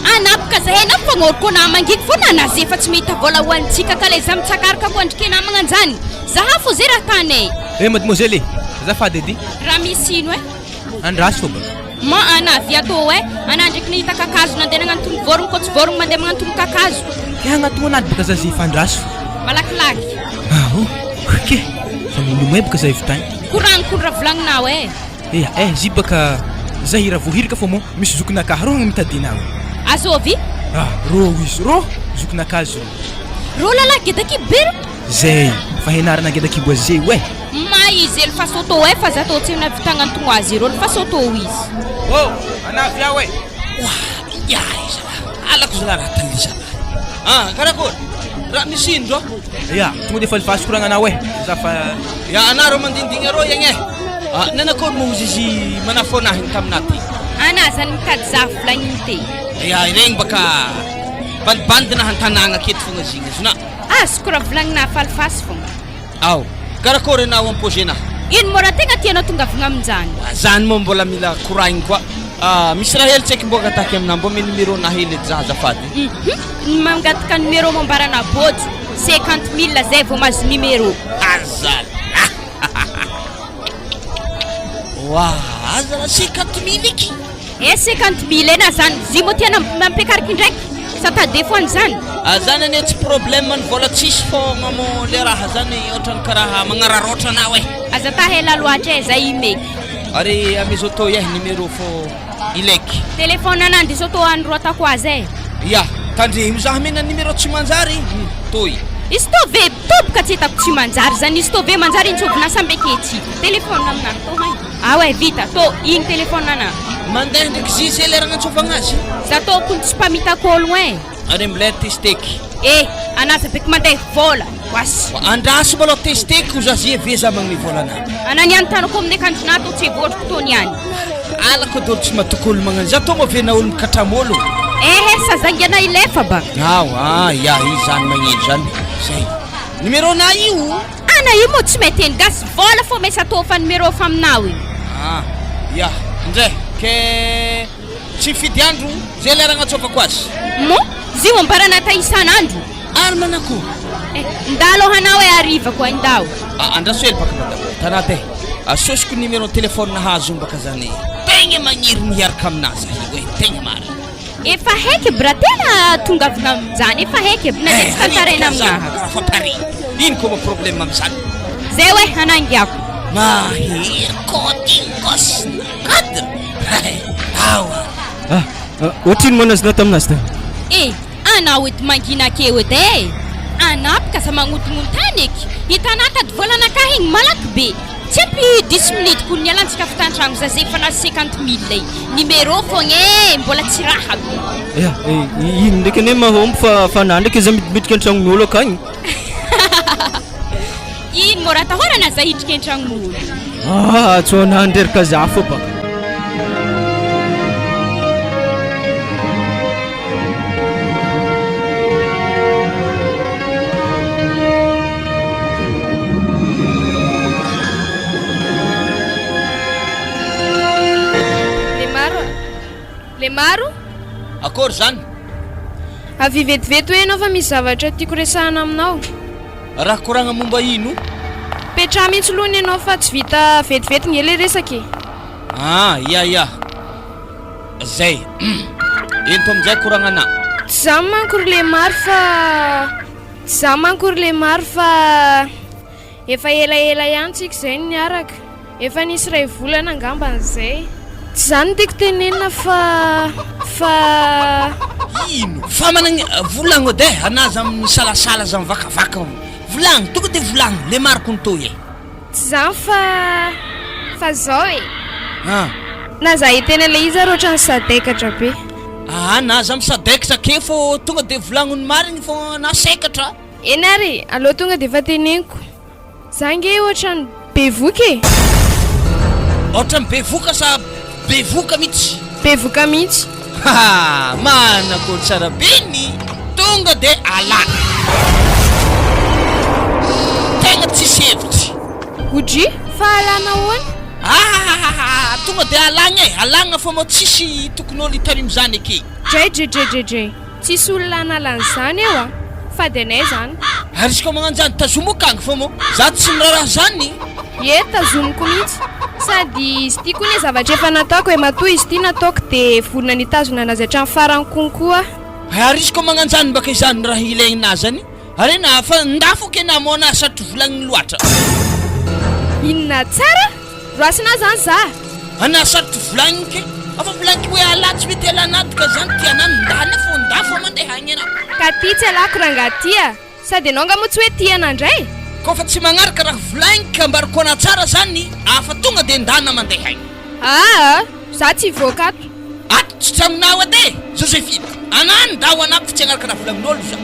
Anapaka zahay anao fagnôriko anah mangiky fô na naze fa tsy mahita vôla hoanintsika ka le za mitsakaraka ko andrike namagna anjany. Zaha fô ze raha tanay. Eh mademoiselle e, azafady edy. Raha misy ino eh? Andraso fô baka. Ma ana avy atô eh, ana ndreky nahita kakazo nandeha nagnantogno vôrogno kô tsy vôrogno mandeha magnantogno kakazo. Ke hagnatogno anah baka za ze fa andraso. Malakilaky. Aho, ke fa milomay baka za avy tagny. Koragniko ny raha volagninao eh. Eya eh zy baka za hira voahirika fô mô misy zokinakahy rô mitady anao. Azôvy? Ah rô izy rô zokinakahy zô. Rô lalahy gedakibo be rô. Zay fa henarana gedakibo azy zay oe. Ma izy ely fa sôtô eh fa za tô tsy nahavita agnantogno azy rô fa sôtô izy. Ô anavy aho eh. Oa iay zalahy alako zalahy raha tany zalahy. Ah karakory raha misy ino zao? Ya tonga de falifaly koragna anao eh za fa. Ya anareo mandindigny arô iagny eh. Ah nanakory moa ozy izy manafôna ahy taminah ty? Anah zany mitady zah volagniny te. Ya iregny baka bandibandina an-tanagna aketo fogna izy igny azonà. Azoko raha volagninah falifasy fogna. Ao, karakôry anao am-pozenah? Ino moa raha tegna tianao tongavagna aminjany? Wa zany moa mbola mila koraigny koa. Ah, misy raha hely tsaiky mbô angataky aminah, mbô ome numéro-nah hely edy zah azafady. Hum, ny mangataka numéro mombarana bôjo, 50 mille zay vao mahazo numéro. Azalah! Wa, azalah 50 mille eky! Eh 50 mille eh na zany, zy moa tiana ampiakariky indraiky, sa tade foana zany? Ah, zany anie tsy problème ny vôla tsisy fôgna mô le raha zany ohatrany karaha magnararaotra anao eh. Aza atao ela loatra eh, zay imeky. Ary amezo tô eh numéro fô ilaiky. Téléphone anah ndiso tô anoroatako azy eh. Ya, tandremo zah amena numéro tsy manjary, toy. Izy tô ve toboka tsy hitako tsy manjary zany, izy tô ve manjary intsovina samby aketsy. Téléphone aminah tô hay. Ah ouais vita, tô igny téléphone anah. Mandeha ndraiky zy zay lera agnantsovagna azy. Za tô kony tsy mpamitaka ôlogno eh. Ary mbola testeky. Eh, anah za beky mandeha vôla, oasy. Andraso malôha testeky ho za zy ave za magnome vôla anah. Anah niany tanako amin'ny akanjonah tô tsy voatriko tô niany. Alako dôlo tsy matoky olo magnano za tô mahavena olo mikatramo olo. Ehe sazangana ilefa baka. Ao ah ya izy zany magneno zany. Zay. Numéro nah io. Ana io moa tsy mety eny gasy vôla fô mesa tô fa numéro fa aminao io. Ah ya ndre ke tsy mifidy andro zay lera agnatsôvako azy. Mo zy io ambarana ta isan'andro. Ary manakory? Eh ndalo hanao e hariva koa ndao. Ah andraso hely baka madame tanà te. Asosiko numéro téléphone nahazo baka zany. Tegna magniry ny hiaraka aminazy za io e tegna marina. Efa haiky aby raha tena tongavina amin'izany, efa haiky aby na dia tsy tantaraina aminahy. Fa pare, ino koa ma problème amin'izany? Zay hoe hanangiako. Mahery kôty gos cadre. Awa. Ah, ohatrino moa nazinao taminazy tany? Eh, anao edy mangina akeo edy eh. Anapaka aza magnontognonotany eky. Hitanà tady volanakahy igny malaky be. Tsy ampy dix minutes ko nialantsika avy tantragno za zay efa nahazo 50 mille igny. Numéro fogna eh, mbola tsy raha aby. Ya, ino ndraiky anie mahomby fa fa na ndraiky za midimidika an-tragnon'olo akagny. Ino moa raha atahorana za hidriky an-tragnon'olo? Ah, tsy ho anah ndreraka za fô baka. Le maro a! Le maro! Akory zany? Avia vetivety hoe ianao fa misy zavatra tiako resahana aminao. Raha koragna momba ino? Petraha mihitsy lohany ianao fa tsy vita vetivety nge le resaka e. Ah, ia ia. Zay. Ento amin'izay koragnana. Tsy za manko ry le maro fa tsy za manko ry le maro fa efa elaela ihany tsika izay no niaraka. Efa nisy iray volana angambany izay. Tsy izany no tiako tenenina fa fa. Ino? Fa managny volagno edy e, anà za misalasala za mivakavaka. Volagno, tonga de volagno, le mariko ny toy e. Tsy izany fa fa zao e. Ah. Na za hiteny an'ilay izy ary ohatran'ny sadaikatra be. Ah, na za misadaikatra ake fô tonga de volagno ny marigny fô anà saikatra. Eny ary e, aleo tonga de efa teneniko. Za nge ohatran'ny bevoka e. Ohatran'ny bevoka sa bevoka mihitsy? Bevoka mihitsy. Haha, manakory tsara be ny tonga de alana. Tegna tsisy hevitry. Odry, fa alana ahoana? Ahahaha tonga de alagna e, alagna fa moa tsisy tokony olo hitarimo zany eke. Dredredredredre, tsisy olona hanala an'izany eo a! Fady anay zany. Ary izy koa magnano zany tazomo akagny fa moa za tsy miraharaha zany. Ie, tazomiko mihitsy. Sady izy ity koa ne zavatra efa nataoko e, matoa izy ity nataoko de vonona ny hitazona anazy hatramin'ny farany konko aho. Ary izy koa magnano zany mbaka izany raha ilaigna zany Are na fa ndafo ke na mona satry volagniny loatra. Inona tsara? Roasina zany za. Ana satry volagniny ke afa volagniko hoe ala tsy mety alanady ka zany tiana ndana fô ndafo mandeha agny anao. Ka ty tsy alako rangah ty a! Sady ianao nga moa tsy hoe tia ana ndray? Kôfa tsy magnaraka raha volagniko ka ambarako ana tsara zany afa tonga de ndana mandeha agny. Aa! Za tsy hivoaka ato. Ato tsy tragnonao edy e! Josephine, anà ndao anà fa tsy hagnaraka raha volagnin'olo za.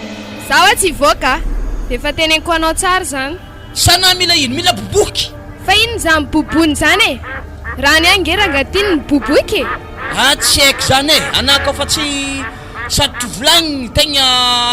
Za hoa tsy hivoaka a! Efa teneniko anao tsara izany. Sa anà mila ino? Mila boboky? Fa inona izany bobony izany e? Raha ny ahy nge rangah ty no miboboky e! Ah tsy haiko izany e! Anà koa fa tsy sarotro volagniny tegna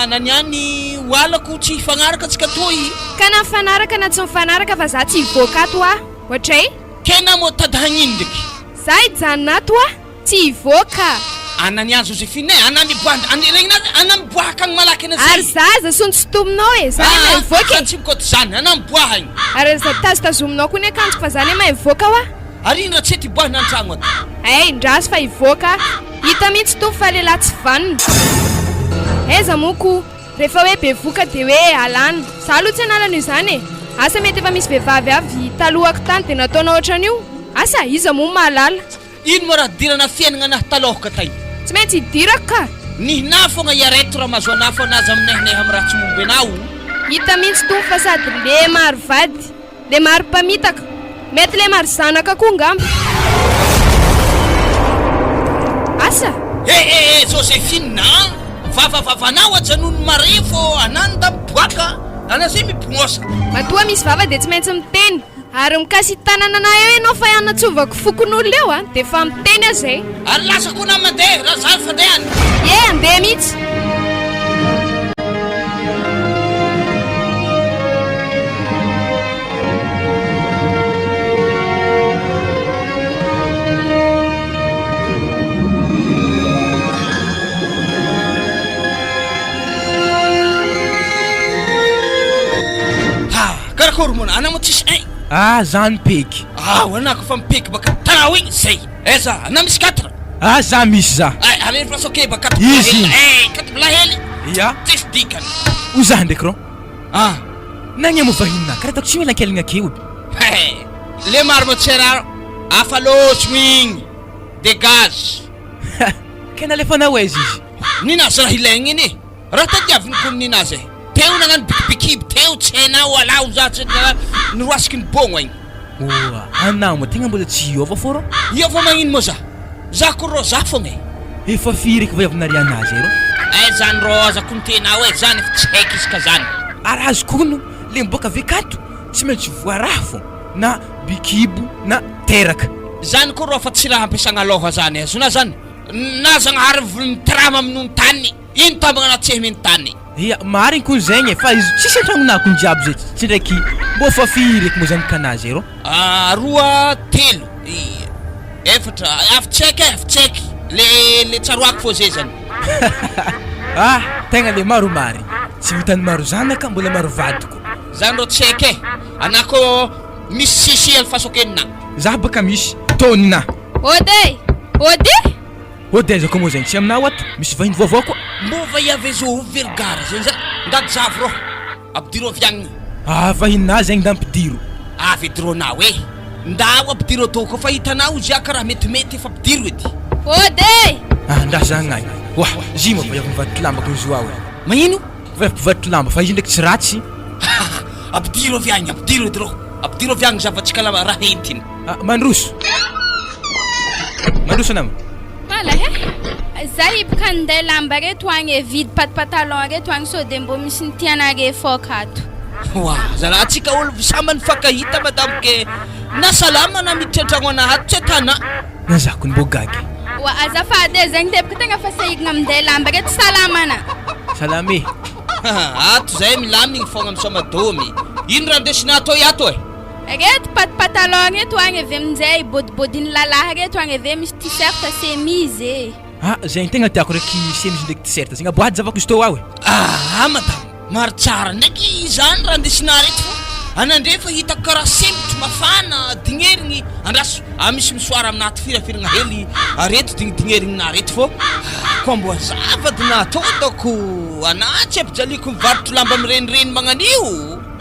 anà niany ho halako tsy hifagnaraka tsika toy. Ka na mifanaraka na tsy mifanaraka fa za tsy hivoaka ato hoa! Ohatray? Tena moa tady hagnino ndraiky? Za hijanona ato hoa, tsy hivoaka. Ana ny ahy Josephine e, ana miboaha ndra, regny na ana miboaha akagny malaky ana zay. Ary za aza sontosintominao e, za anie mahay mivoaka e. Za tsy mikoty zany, ana miboaha agny. Ary aza tazotazominao koa ny akanjoko fa za anie mahay mivoaka hoa. Ary ino raha tsy eto hiboahana antragno ato? Hay, ndraso fa hivoaka aho. Hita mihitsy tompo fa lehilahy tsy vanona. Aiza moa ko. Rehefa hoe bevoka dia hoe alana. Za aloha tsy hanala an'io izany e! Asa mety efa misy vehivavy avy talohako tany dia nataonao ohatran'io? Asa, iza moa mahalala? Ino moa raha dirana fiainagna anah talôhaka tay? Tsy maintsy hidirako ka! Nihinà fogna iareto raha mahazo anah fô naza minehaneha am raha tsy momba anao. Hita mintsy tompo fa sady le maro vady. Le maro mpamitaka. Mety le maro zanaka koa ngamba. Asa! Eh eh eh Josephine a! Vavavavanao ajanony marefo ananda miboaka ana zay mipognosa. Matoa misy vava dia tsy maintsy miteny. Ary mikasi-tanana anah eo ianao fa hanatsovako fokonolona eo a! Dia efa miteny aho zay. Ary lasa koa na mandeha raha zany fandehany. Ie andeha mihitsy. Ha, karakory moa ana moa tsisy ein. Ah zany peky. Ah, anà kofa mipeky baka tarao igny zay. Aiza anà misy quatre. Ah za misy za. Ay, aleo fa ok ba quatre Izy. Eh, quatre mbola hely. Ya. Tsisy dikany. Ho za ndraiky rô. Ah. Nagna moa vahiny na karaha ataoko tsy mielakelagna akeo aby. He, le marmotsera afa loatra igny. Dégage. Ke nalefanao aiza izy? Ninazy raha ilaigna iny e. Raha tadiaviny ko ninazy e. Teo nagnano bikibikiby teo tsy hainao alao za tsy niroasiky ny bogno igny. Oa, anao moa tegna mbola tsy hiova fô rô? Hiova magnino moa za? Za ko rô za fogna e. Efa firy eky vaiavy nariana azy rô? Eh zany rô aza kontenao e, zany efa tsy haiko izy ka zany. Ary azoko ono, le miboaka avy akato tsy maintsy voaraha fô, na bikibo na teraka. Zany ko rô fa tsy raha ampiasagna lôha zany, azonao zany? Na Zagnahary mitrama amin'ony tany. Ino tambagna anaty sehy mino tany. Ia, marigny kony zegny e, fa izy tsisy an-tragnonà kony jiaby zay tsy ndraiky mbô fa firy eky moa zany kanà zay rô? Roa, telo, efatra, avy tsy haiko e, avy tsy haiko, le le tsaroako fô zay zany. Ah, tegna le maro marigny, tsy vitan'ny maro zanaka mbola maro vady koa. Zany rô tsy haiko e, anà kô misy sisy alifaso akeninà. Za baka misy, taoninà. Ody e! Ody! Ody aiza koa moa zegny tsy aminao ato misy vahiny vaovao koa. Mbô vaiavy zo vergara zegny za ndaty zavy rô ampidiro avy agny. Ah vahinà zegny nda ampidiro. Avy edy rô nao e! Ndao ampidiro atô koa fa hitanao izy karaha metimety efa ampidiro edy. Ody e! Ah ndra za agny Wah! Zy moa vaiavy mivadika lamba kony zo ao e. Magnino? Vaiavy mpivadika lamba fa izy ndraiky tsy ratsy. Ampidiro avy agny ampidiro edy rô ampidiro avy agny zavatsika lamba raha entiny. Ah, mandroso. Mandroso nama. Hala he. Za hiboka handay lamba reto agny e, vidy pat patalon reto agny sao de mbô misy ny tianare fôka ato. Oa, zalahy antsika olo samy nifankahita madame ke na salama na miditra antragno anah ato tsy atanà. Na za kony mbô gaga e. Oa, azafady e, zegny teboka tegna fa sahiragna minday lamba reto, salama ana. Salama e. Ato zay milamigny fogna misaoma dômy. Ino raha ndesina atao iato e? Reto pat patalon reto agny avy aminjay bôdibôdin'ny lalahy reto agny avy misy t-shirt chemise e. Ah zegny tegna tiako raiky chemise ndraiky t-shirt zegny aboady zavako izy tô ao e. Ah madama, maro tsara ndraiky izany raha andesinà reto fô anandre fa hitako karaha sempotry mafana dignerigny andraso ah misy misoara aminà ato firafiragna hely areto dignidignerigninà reto fô koa mbô azafady natao dôko anà tsy ampijaliako mivarotro lamba mirenireny magnan'io.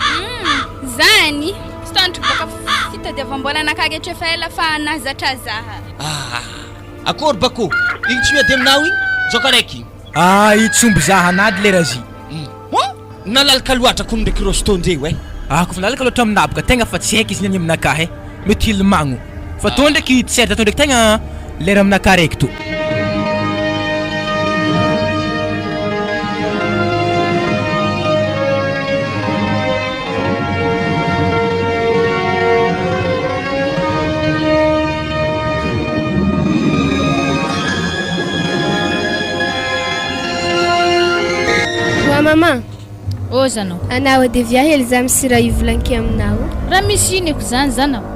Humm zany tsy tandriko baka fitadiavam-bola anakahy rehetra efa ela fa nahazatra zaha. Ah akory bako igny tsy miady aminao igny jaoka raiky igny. Ah i tsy omby zaha anady le razy. Hum nalalaka loatra kony ndraiky rosto ndreo eh. Ah kofa nalalaka loatra aminah boka tegna fa tsy haiko izy niany aminakahy eh mety hilomagno fa tô ndraiky t-shirt tô ndraiky tegna lera aminakahy raiky tô. Oa maman. Ô zanako. Anao devia hely za misy raha hivolanke aminao. Raha misy ino eko zany zanako.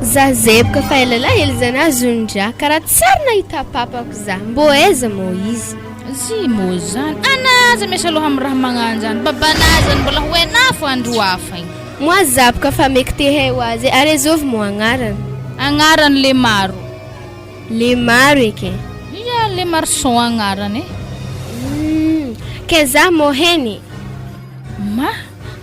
Za zeboka fa ela hely za nazon-draha karaha tsary nahita papako za. Mbô aiza mô izy? Zy mô zany. Ana aza miasa loha amin'ny raha magnano zany. Babanà zany mbola ho hainà fô andro hafa igny. Moa zaboka fa meky te hay ho azy ary azovy moa agnarany? Agnarany le maro. Le maro eky e. Ia le marson agnarany e. Humm kay za mô heny e. Ma,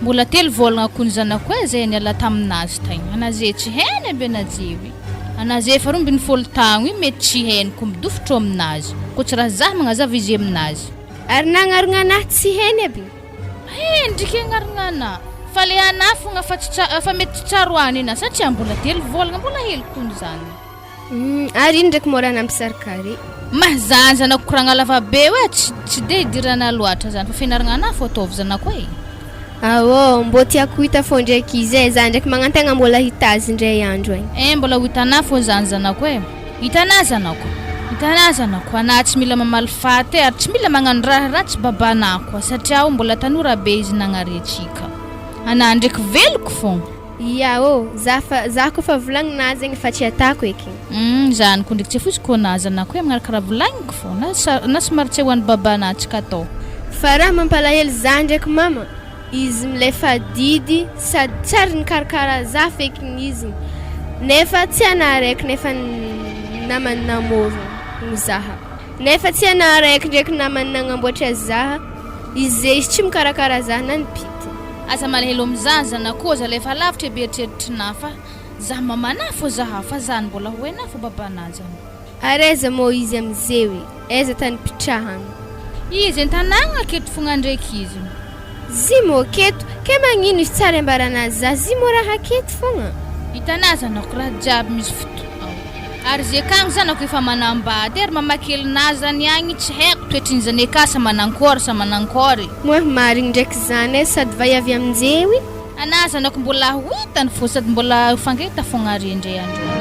mbola telo vôlagna ko ny zanako e zay niala taminazy tagny. Anaze tsy heny aby anajeo i. Anaze efa 12 tagno i mety tsy heny ko midofotro aminazy. Ko tsy raha zah magnazava izy aminazy. Ary nagnarogna anahy tsy heny aby. Hendriky agnarogna anah. Fa le anah fogna fa tsy tsa- fa mety tsy tsaroany ena satria mbola telo vôlagna mbola hely kony zany. Humm ary ino ndraiky mora nampisarika are? Mah zany zanako koragna lava be oe tsy tsy de idirana loatra zany fa fianaragna anah fô ataovy zanako e. Aô, mbô tiako ho hita fô ndraiky izy e, za ndraiky magnantegna mbola hita azy ndray andro agny. Eh mbola ho hitanah fô zany zanako e. Hitanah zanako, hitanah zanako, anah tsy mila mamaly faty e ary tsy mila magnano raha ratsy babanah koa satria aho mbola tanora be izy nagnary antsika. Anah ndraiky veloko fô. Ia ô, za fa za kofa volagnina zegny fa tsy atako eky. Humm zany ko ndreky tsy afoiziko anah zanako hoe magnaraka raha volagniko fô na sa na somary tsy hoan'ny babanah tsy katao. Fa raha mampalahelo za ndraiky mama, izy milefa didy sady tsy ary nikarakara za fekiny izy nefa tsy anah araiky nefa namany namorogno zaha nefa tsy anah araiky ndraiky namany nagnamboatra zaha izy ze izy tsy mikarakara za na ny pitiny. Aza malahelo amizany zanako aza alefa lavitra be eritreritrinà fa za mamanà fô zaha fa zany mbola ho hainà fô babanà zany. Ary aiza mô izy amizeo e? Aiza tany pitrahana? Izy an-tanàgna aketo fogna ndraiky izy. Zy mô aketo, ke magnino izy tsary ambaranà za zy mô raha aketo fogna? Hitanà zanako raha jiaby misy fotoa. Ary ze akagny zanako efa manambady ary mamakelinà zany agny tsy haiko toetrin'ny zaneka sa manankôry sa manankôry. Moa marigny ndraiky zany e sady vay avy aminjeo i. Anà zanako mbola ho hitany fô sady mbola hifankahita fogna are ndray andro any.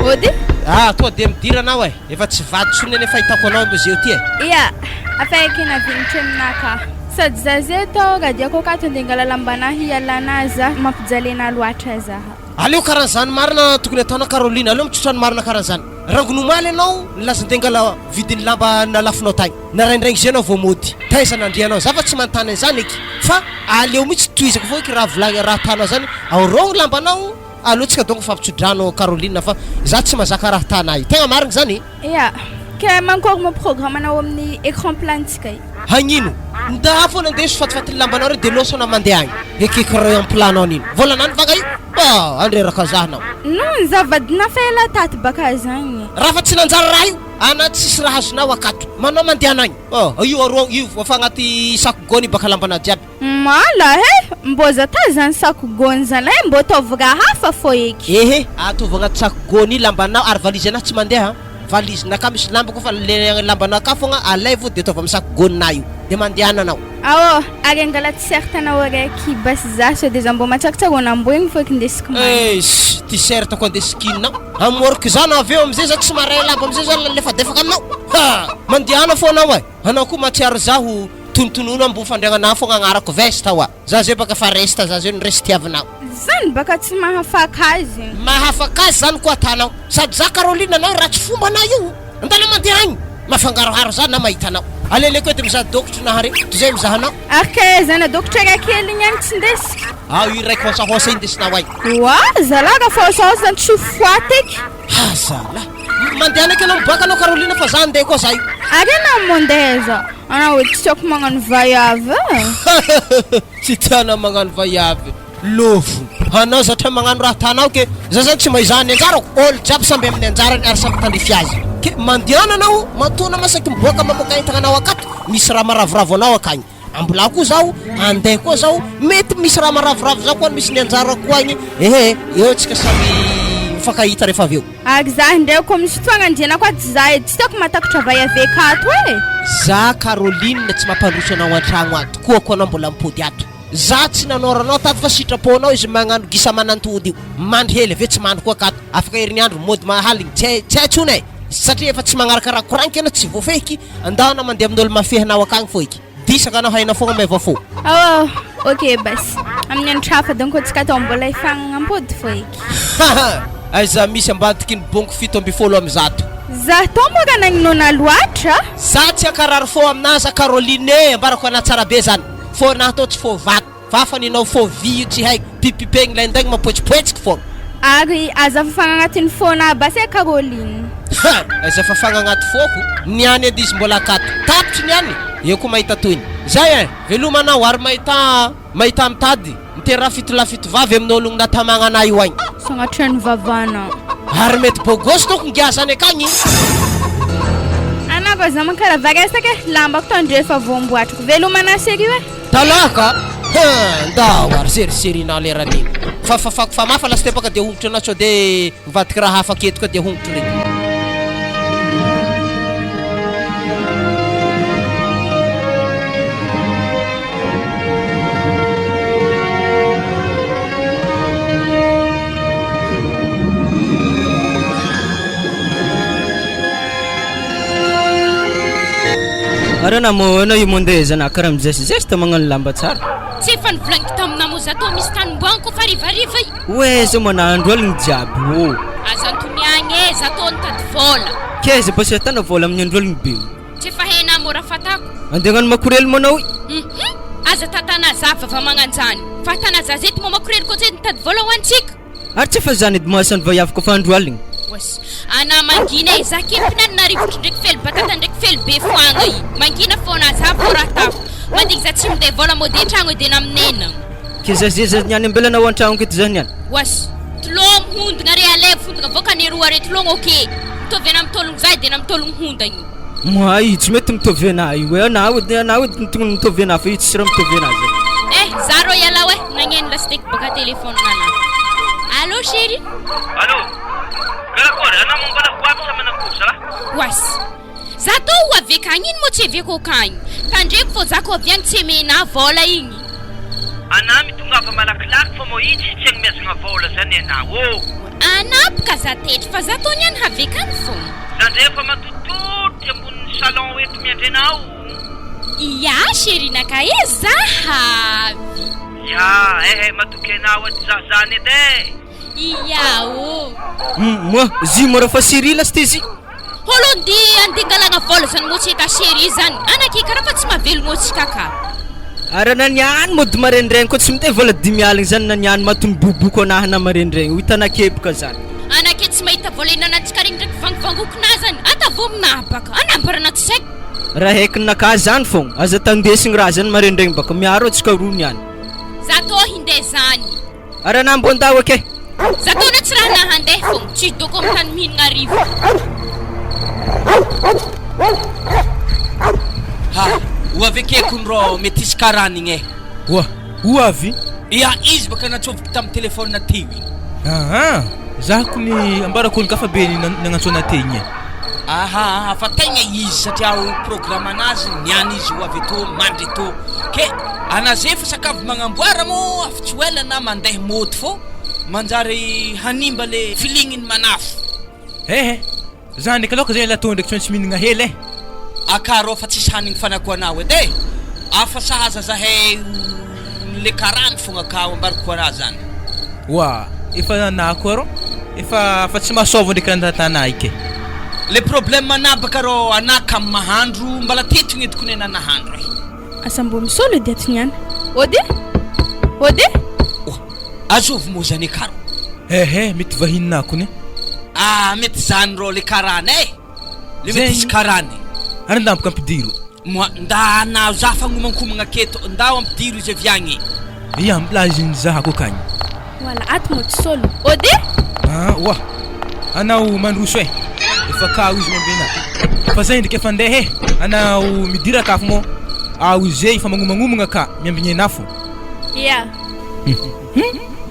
Ody? Ah, toa dia midira anao e. Efa tsy vady tsony anie fahitako anao amizeo ty e. Ia, afaka navinitry aminah ka. Sady za zay tao radiako akato andeha angala lambanah hialana za mampijaly loatra zaha. Aleo karan'izany marina tokony ataonao Caroline, aleo mitsotra ny marina karan'izany. Rangony omaly ianao nilaza andeha angala vidin'ny lamba nalafonao tagny. Naraindraigny zay anao vao mody. Taiza nandrianao? Za fa tsy manontany an'izany eky. Fa aleo mihitsy tohizako avao eky raha volagny raha atanao zany. Aorogno lambanao. Aleo tsika donc mifampitsodrano Caroline fa za tsy mazaka raha tana io. Tegna marigny zany e. Ya, ke mankory mo programme anao amin'ny écran plat-ntsika io? Hagnino? Nda fô nandeso fatifatin'ny lambanao reo de lôso anao mandeha agny. Ekeko rayon plat-nao nino. Vôlanano vanga io? Ba, andreraka za anao. Non, za vadinà fa ela tato baka zagny. Raha fa tsy nanjary raha io, ana tsisy raha azonao akato. Manao mandehana agny. Oh, io arô io efa agnaty sac gony baka lambanao jiaby. Mala eh! Mbô zata zany sac gony zany eh, mbô ataovy raha hafa fô eky. Ehe, ataovy agnaty sac gony lambanao ary valise anahy tsy mandeha an. Valise-nakà misy lamba koa fa le lambanakà fogna alaivo de ataovy amy sac gôninà io de mandehana anao. Ao, ary angala t-shirt anao araiky basy za sao de za mbô matsakotsaroana ambony fô kindesiko manga. Eish, t-shirt ko andesiko inona? Amoriko za na avy eo amizay za tsy maray lamba amizay za lalefadefaka aminao. Ha! Mandehana fô anao e! Anao koa mahatsiaro zaho tonontonona ambony fandriagnanà fogna agnarako veste oa. Za zay baka fa resta za zay no resy tiavinao. Zany baka tsy mahafaka azy. Mahafaka azy zany koa atanao. Sady za Caroline anao ratsy fomba anah io. Andana mandeha agny. Mafangaroharo za na mahita anao. Aleleiko edy mizaha dokotry nahare toy zay mizaha anao. Ary ka zana dokotra rakely igny agny tsy ndesiko. Ao io raiky hosahosa iny ndesinao agny. Oa zalahy raha fa hosahosa zany tsy ho foaty eky. Ha zalahy. Mandehana eky anao miboaka anao Caroline fa za andeha koa za io. Ary anao mondeha zao. Anao edy tsy tiako magnano vaiavy e. Tsy tianao magnano vaiavy. Lôvo. Anao zatra magnano raha tanao ke za zany tsy mahizaha ny anjarako, ôlo jiaby samby amin'ny anjarany ary samby tandrify azy. Ke mandehana anao matoa masaky miboaka mamoaka entagna anao akato, misy raha maravoravo anao akagny. Ambola koa zaho, andeha koa zaho, mety misy raha maravoravo zaho koa misy ny anjarako agny, ehe eo tsika samy mifankahita rehefa avy eo. Ary za ndray ko misy fotoagna andriana koa tsy za edy tsy tiako matakotra vay avy akato e! Za Caroline tsy mampandroso anao antragno ato koa ko anao mbola mipody ato. Za tsy nanoro anao tato fa sitraponao izy magnano gisa manantody io. Mandry hely avy eo tsy mandry koa akato. Afaka herinandro mody mahaligny tsy hay tsy hay tsony e! Satria efa tsy magnaraka raha koragniko anao tsy voafehiky, andao anao mandeha amin'olo mafehy anao akagny fô eky. Disaka anao hainao fogna maiva fô. Oh ok basy amin'ny andro hafa donc antsika atao mbola hifagnampody fô eky. Haha! Aiza misy ambadiky ny bongo 117. Za tô moa raha nagninoana loatra. Za tsy ankarary fô aminaza Caroline e! Ambarako anah tsara be zany. Fô nah tô tsy fô vato. Fa fa ninao fô vy io tsy haiko. Pipipegny laindaigny mapoetsipoetsiky fôgna. Ary aza fafagna agnatin'ny fônah basy e Caroline. Ha! Aza fafagna agnaty fôko. Niany edy izy mbola akato. Tapitry niany! Eo koa mahita tohiny. Zay ein! Veloma anao ary mahita mahita mitady miteraha fitolahy fitovavy amin'ologno natamagna anah io agny. Sagnatria ny vavanao. Ary mety beau gosse doko ngiah zany akagny. Anao za mankara varesaka e, lambako tandreo efa voamboatrako. Veloma anah chérie e. Talaka ha! Ndao ary seriserina leran'igny. Fa fafako famafa lastepaka dia hongotry anao sao de mivadiky raha hafa aketo koa dia hongotry regny. Ary anao moa anao io mandeha zana karaha mizesizesy magnano lamba tsara. Tsy efa nivolaniko taminao moa za toa misy tany mboagny koa fa harivariva i. Oe zao manandro aligny jiaby ô. Aza antoniagny e, za toa nitady vôla. K'aiza mba tsy ahitana vôla amin'ny andro aligny be io. Tsy efa hainà mora fatako. Andeha hagnano makorely moa anao i. Hum aza tantanà za vava magnanjany. Fa tanà za zety moa makorely koa tsy nitady vôla ho antsika. Ary tsy efa zany edy mahasan'ny vaiavy koa fa andro aligny. Oas. Anà mangina e, za kempina ny narivotro ndraiky fely batata ndraiky fely be foagna i. Mangina fôna za vao raha atako. Mandigny za tsy minday vôla mody an-tragno edy anà minena. Ke za ze za niany ambela anao an-tragno aketo za niany. Oas. Tologno hondagna re alevo hondagna voaka ny roa re tologno ok. Mitovy anà mitologno za edy anà mitologno hondagny. Moa io tsy mety mitovy anah io e, anah edy anah edy tokony mitovy anah fa io tsisy raha mitovy anah zay. Eh za rô ialahy oe nagneno lasiteky baka téléphone nanah. Allô chérie. Allô, karakory anao moa mbola ho avy sa manakory zalahy? Oas. Za tô ho avy akagny ino moa tsy aveko akagny. Tandremo fô za ko avy agny tsy amenah vôla igny. Anah mitongava malakilaky fa moa io tsisy tsy agnomezagna vôla zany anah ô. Anah boka za tetry fa za tô niany haveka agny fôgna. Za ndray efa matotototry ambonin'ny salon eto miandry anao. Ia chérie nakahy e za avy. Ia eh matoky anao edy za zany edy eh. Ia ô. Moa zy mora fa chérie lastez izy. Holo ndi andeha angalagna vôla zany moa tsy eta chérie zany anake karaha fa tsy mahavelogno antsika ka. Ary na niany mody maraindraigny koa tsy minday vôla 50 zany na niany maty miboboko anahy na maraindraigny ho hitanà keboka zany. Anake tsy mahita vôla ihinanantsika regny ndraiky vangovangokinà zany atavo aminà baka anambarana tsy saiko. Raha haikinakà zany fogna aza tandesigny raha zany maraindraigny baka miaro antsika roa niany. Za tô hinday zany. Ary anah mbô ndao ake. Za taona tsy raha naha handeha fogna, tsy hidoko am tany mihinagna arivo. Ha, ho avy ake kony rô mety hisy karana igny e. Oa, ho avy? Ia, izy baka natsôviko tam téléphone teo igny. Aa, za kony ambarako olon-kafa be nagnantso anah teo igny e. Aha, fa tegna izy satria ao programme anazy niany izy ho avy etoa mandry etoa ke anaze fa sakafo magnamboara moa afa tsy ho ela na mandeha môto fô manjary hanimba le feeling ny manafo. Ehe, za ndraiky aloha ka zay latô ndraiky tsy maintsy mihinagna hely eh. Akaro fa tsisy hanigny fanakoanao edy e! Afa sahaza zahay ho le karany fogna akao ambarako anah zany. Oa, efa nanako arô, efa fa tsy mahasôva ndraiky raha tanà ike. Le problème anah baka rô anah kamo mahandro mbala teto igny edy kone anah nahandro e. Asa mbô misôlo edy ato niany. Ody! Ody! Oa, azovy mô zany akaro? Ehe, mety vahininah kone. Ah, mety zany rô le karana e! Le mety hisy karana e. Ary ndamboka ampidiro. Moa nda anao za fa gnomankomagna aketo, ndao ampidiro izy avy agny e. Ia, mbola azon'ny za ko kany. Wala ato moa tsy solo. Ody! Ah, oa. Anao mandroso e. Efa kao izy miambena. Fa zay ndriky efa ndeha e. Anao midira ka fo moa. Ao izy efa magnomagnomagna ka miambigna anah fo. Ia.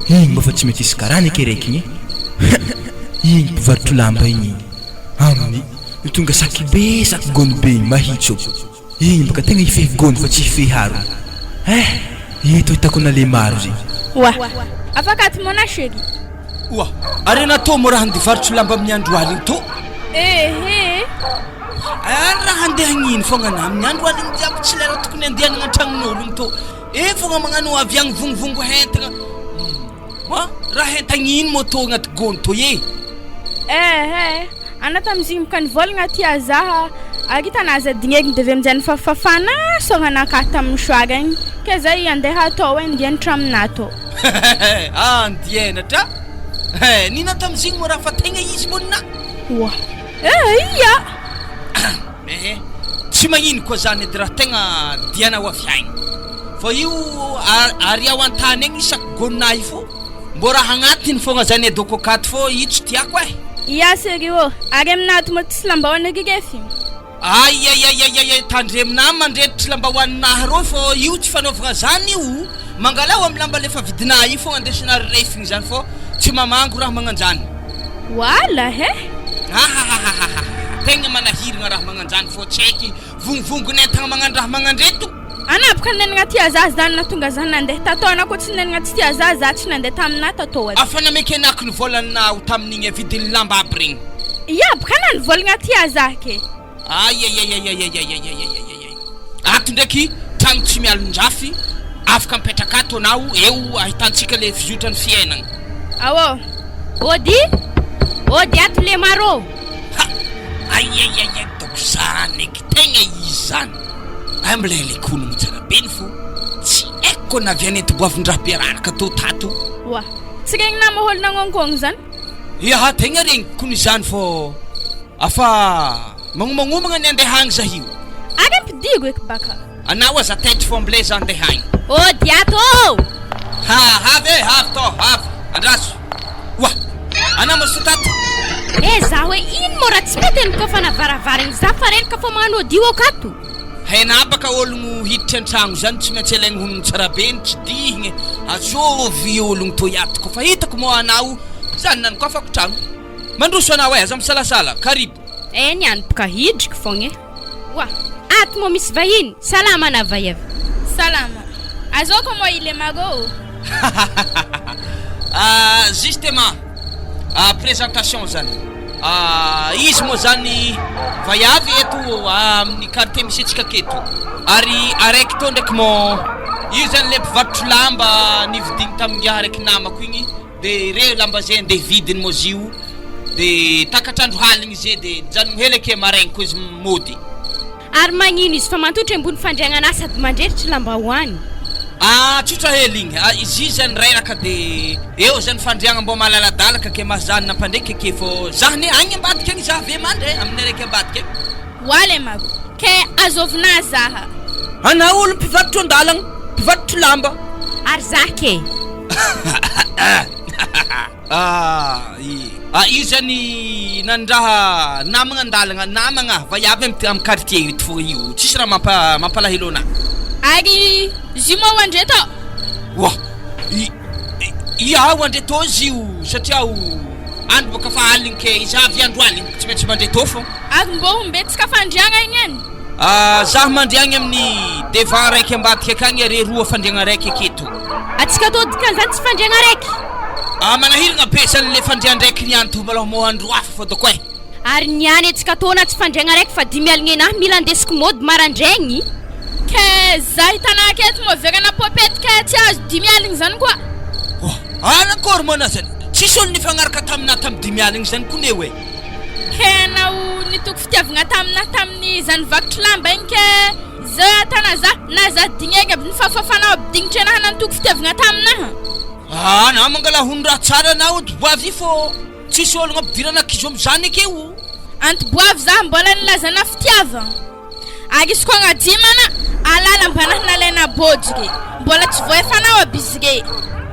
Igny mba fa tsy mety hisy karana eky raiky igny e. Igny mpivarotro lamba igny igny. Aminy no tonga saky be saky gony be igny mahitsy ô. Igny baka tegna hifehy gony fa tsy hifehy harona. Eh! Eto hitako na le maro zegny. Oa! Afaka ato moa na chérie? Oa! Ary anah tô mora handeha varotro lamba amin'ny andro aligny tô? Ehe! Ary raha handeha hagnino fogna anah amin'ny andro aligny jiaby tsy lera tokony handehanagna an-tragnon'ologno tô? E fogna magnano avy agny vongovongo hentagna. Oa! Raha hentagna ino moa tô agnaty gony tô e? Ehe! Ana tamizigny boka nivôlagna tia zaha ary hitanà aza dignegny de avy aminjay nifafafafana sôgna anakahy tamin'ny mouchoir igny ke zay andeha atao e ndianatra aminà tô. Andianatra? Eh, nina tamizigny moa raha fa tegna izy moa nina? Oa! Eh, ia! Ehe, tsy magnino koa zany edy raha tegna dianao avy agny. Fa io ary ao an-tany agny isaky gôninà io fô mbô raha agnatiny fôgna zany adôko akato fô io tsy tiako eh. Ia sérieux ô, ary aminà ato moa tsisy lambahoany eky kefy? Aiaiaiaiai tandremonà mandreditry lambahoaninà rô fô io tsy fanaovagna zany io, mangalao amy lamba le fa vidinà io fôgna andesina refigny zany fô tsy mamango raha magnanjany. Wala he! Ahahahahaha tegna manahiragna raha magnanjany fô tsy haiky Vognivongon'entagna magnandraha magnandreto. Ana boka nenagna tia za zany natonga za nandeha tatao ana ko tsy nenagna tsy tia za za tsy nandeha taminah tatao aza. Afa namekenako ny volanao tamin'igny vidin'ny lamba aby regny. Ia boka ana nivolagna tia za ke. Aiaiaiaiaiaiaiaiaiaiaiai ato ndraiky tragno tsy mialonjafy afaka mipetraka ato anao eo ahitantsika le fizotran'ny fiainagna. Aô. Ody! Ody ato Lemaro! Ha! Aiaiaiai doko zany eky tegna izy zany. Ay mbola ilaiko honogno tsara be ny fo. Tsy haiko koa na avy any Antoboavindraha be raraka tô tato. Oa! Tsy regninà maholy nagnônkôgno zany? Ia, tegna regniko kony izany fô afa magnomagnomagna ny andeha agny zah io. Ary ampidigo eky baka. Anao aza taitry fô mblé za andeha agny. Ody ato ô! Ha, avy e, avy tô, avy. Andraso. Oa! Anao mazotoa tato. Eh za hoe ino moa raha tsy mety ny kofana varavaragny za fa reraka fô magnano audio akato. Hainà baka ologno hiditra an-tragno zany tsy maintsy alaigny honogno tsara be ny tsidihigny azovy ologno toy ato kofa hitako moa anao zany nanokafako tragno. Mandroso anao e, aza misalasala, karibo. Eh ny any boka hidriky fogna e. Oa! Ato moa misy vahiny? Salama ana vaiavy. Salama. Azoko moa i Lemaro ô? Ah, justement, ah, présentation zany. Ah, izy moa zany vaiavy eto amin'ny quartier misy antsika aketo. Ary araiky tô ndraiky moa, io zany le mpivarotro lamba nividigny tamin'ingahy araiky namako igny. De ireo lamba ze andeha hividiny moa zio de takatr'andro haligny ze de nijanogno hely akia maraigny koa izy mody. Ary magnino izy fa mantotry ambony fandriagnanà sady mandreritry lambahoany. Ah tsotra hely igny ah izy zany reraka de eo zany fandriagna mbô malaladalaka ke mahazany nampandreky ake fô zah ne agny ambadika agny zah ave mandry eh amin'ny araiky ambadika agny. Oa le mago ke azovina zaha. Anao olo mpivarotro andalagna, mpivarotro lamba. Ary zah ke. Ah, ah, io zany nandraha namagna andalagna, namagna vaiavy amy amy quartier io fô io, tsisy raha mampa mampalahelo anah. Ary izy io moa ho andre tô? Oa, i ia ho andre tô izy io satria o. Andro boka fa aligny ke iza avy andro aligny tsy maintsy mandre tô fô. Ary mbô ombetsika fandriagna igny any. Ah, zah mandriagny amin'ny devant raiky ambadika akagny are roa fandriagna raiky aketo. Atsika tô dikan'izany tsy fandriagna raiky. Ah, manahiragna be zany le fandrian-draiky niany tô malôha mô andro hafa fô dôko eh. Ary niany antsika tô na tsy fandriagna raiky fa dimy aligny enahy mila andesiko mody marandraigny. Ke zah hitanah aketo mô verana popety ke tsy azo dimy aligny zany koa. Oh, anakôry moa anah zany? Tsisy olo nifagnaraka taminah tamy dimy aligny zany kone oe. Ke anao nitoky fitiavagna taminah tamin'ny zany vakotry lamba igny ke zah atana zah na zah dignegny aby nifafafanao aby dignitry anah nantoky fitiavagna taminah. Ah, na mangala hono raha tsara anao boavy fô tsisy olo ampidirana kizo amizany ekeo. Antiboavy zah mbola nilazana fitiavagna. Ary izy koa agnadimana alala mba nalaina bôjy re mbola tsy voaefanao aby izy re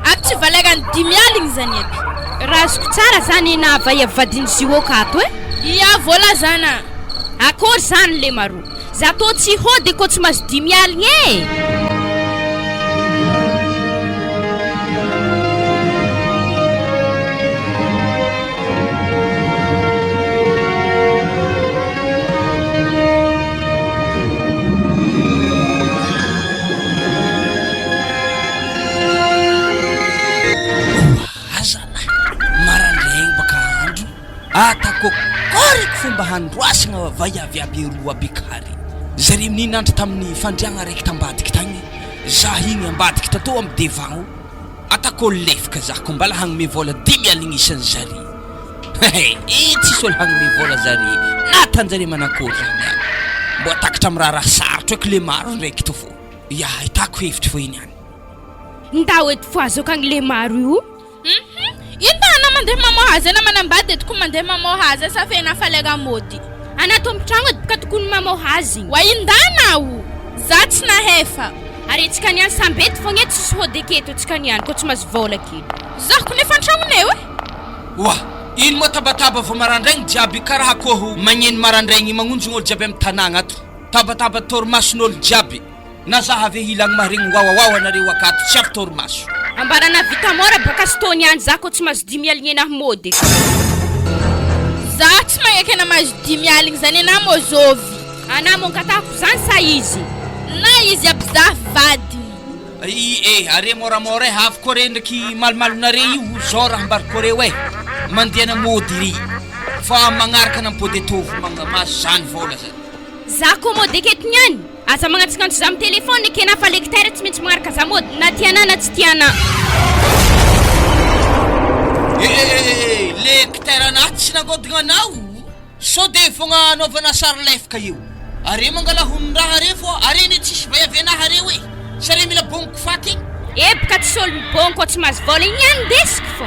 ary tsy valerany dimy aligny zany aby. Raha azoko tsara zany na vaiavy vadin'i Zioka ato e. Ia voalazana. Akory zany le maro. Za tô tsy hody kô tsy mahazo dimy aligny e. Oa zalahy, marandraigny baka andro, atako akory eky fomba handroasagna vaiavy aby eroa aby kary. Zare ninandro tamin'ny fandriagna araiky tambadiky tagny, zah igny ambadiky tatô amy devant o. Atako lefika zah ko mbala hagnome vôla dimy aligny isan'ny zare. Hehe, tsisy olo hagnome vôla zare na tanjare manakôry zany agny. Mbô takatra amy raharaha sarotro eky le maro ndraiky tô fô. Ya, ahitako hevitry fô iny any. Ndao edy fo azo akagny le maro io. Hum ino mba anao mandeha mamoha azy anao manambady eto ko mandeha mamoha azy asa fena fa lera mody. Anah tompon-tragno edy boka tokony mamoha azy. Wa indana o! Za tsy nahefa. Ary antsika niany samby eto fogna e tsisy hody aketo antsika niany koa tsy mahazo vôla aketo. Zaho ko nefa an-tragnonay e! Oa! Ino moa tabataba vao marandraigny jiaby karaha akoho magneno marandraigny magnonjogno olo jiaby am tanagna ato. Tabataba torimason'olo jiaby. Na za ave hilagny maharegny wawawawa anareo akato tsy avy torimaso. Ambarana vita mora baka stone ihany za ko tsy mahazo dimy aligny enah mody e. Za tsy magneky ana mahazo dimy aligny zany enah mô zôvy. Anah mongatahako zany sa izy? Na izy aby za vadiny. I e are moramora e avy koa re ndraiky malomalonare io zao raha ambariko reo e mandehana mody ry fa magnaraka nampody ataovy magna mahazo zany vôla zany. Za ko mody aketo niany. Aza magnantsognantso za am téléphone ekena fa lecteur tsy maintsy magnaraka za mody na tiana na tsy tiana. Eh lecteur anahy tsy nagodogna anao sao de fogna anaovana sary lefaka io are mangala honondraha are fô are ne tsisy vaiavy anahy are oe sa re mila bongo faty. Eboka tsy olo mibôngo kô tsy mahazo vôla igny ihany ndesiko fô.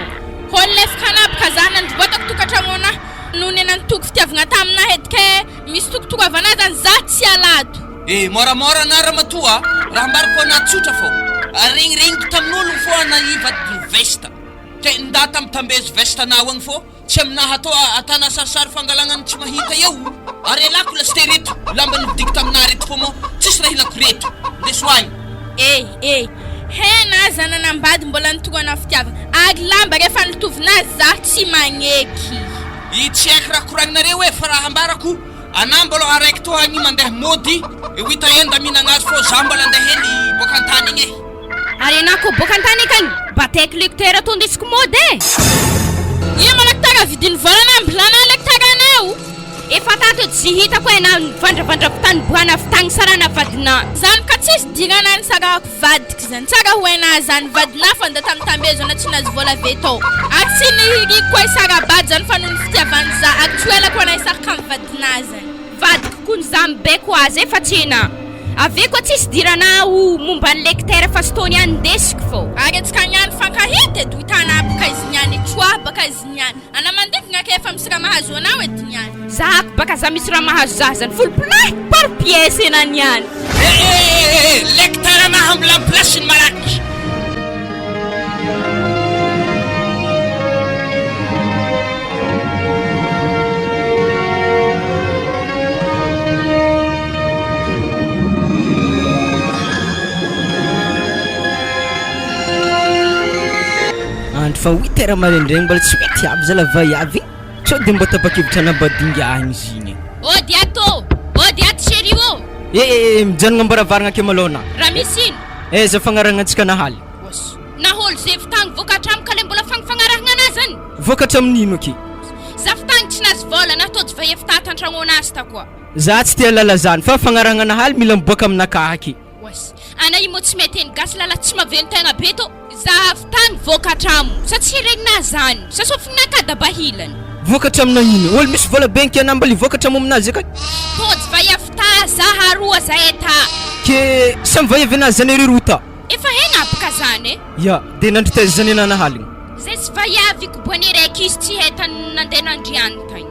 Hôny lefaka anah boka za nandrobotako tokantragno anah noho ny nanotoko fitiavagna taminah edy ke Misy tokotokavana zany za tsy alado. Eh moramora ana ramatoa a! Raha ambarako ana tsotra fô regniregniko tamin'ologno fô ana hivadiky ny veste ke nda tambitambezo veste anao agny fô tsy aminaha atao atana sarisary fangalagna ny tsy mahita eo ary alako lasite reto lamba novidiko taminah reto fô moa tsisy raha ilako reto ndeso agny. Eh eh he na za nanambady mbola nitoroana fitiavana ary lamba refa nitovina za tsy magneky. I tsy haiko raha koragninareo e fa raha ambarako anah mbola araiky toa agny mandeha mody eo hita eo ndaminagna azy fô za mbola andeha hely boaka antany igny e. Ary enah ko boaka antany akagny mba taiko lecteur tô ndesiko mody e. Ino ma lecteur vidiny volana ambilana lecteur anao. Efa tato edy tsy hitako e na nivandravandra avy tany boana avy tagny sarana vadinah. Zany ka tsisy dirana ny sarahako vadiko zany tsara ho hainah zany vadinah fa nda tambitambezo ana tsy nahazo vola ave tao ary tsy nihiriko koa hisarabady zany fa noho ny fitiavany za ary tsy ho ela koa anah hisaraka am vadinah zany. Vadiko kony za mibaiko azy e fa tsy enah. Ave koa tsisy dirana o momba ny lecteur fa stone ihany ndesiko fô. Ary antsika niany mifankahita edy ho hitanah baka izy niany tsoah baka izy niany. Ana mandingina ka efa misy raha mahazo anao edy niany. Zahako baka za misy raha mahazo za zany folopolahy par pièce ena niany. Eh lecteur anahy mbola am place ny malaky. Andro. Efa huit heures maraindraigny mbola tsy mety aby zala vaiavy igny. Sao dia mba tapa-kevitra hanambadinga agny izy igny e. Ody ato ô! Ody ato chérie ô! Eh eh eh, mijanogna am-baravaragna ake malôha anà. Raha misy ino? Eh, za fagnaragnantsika nahaly. Oas. Naholo ze vitagny vokatra amiko le mbola fagnifagnarahagna anah zany. Vokatra amin'ino aky? Za vitagny tsy nahazo vôla na tojo vahefy tato antragnon'azy takoa. Za tsy te halala zany fa fagnarahagna nahaly mila miboaka aminakahy aky. Oas. Ana io moa tsy mahay teny gasy lala tsy mavelon-tegna be tô. Za avy tany vokatra amo sa tsy regninah zany sa sofinah ka dabahilany. Vokatra amina ino? Olo misy vola be nky anah mbola hivokatra amo aminazy akany. Tojo vaiavy ta za haroa zahay ta. Ke samy vaiavy anazy zany ery roa ta. Efa hena aby ka zany e. Ya, de nandry taiza zany anah nahaligny? Zay tsy vaiavy koboany raiky izy tsy hay tany nandeha nandriany tagny.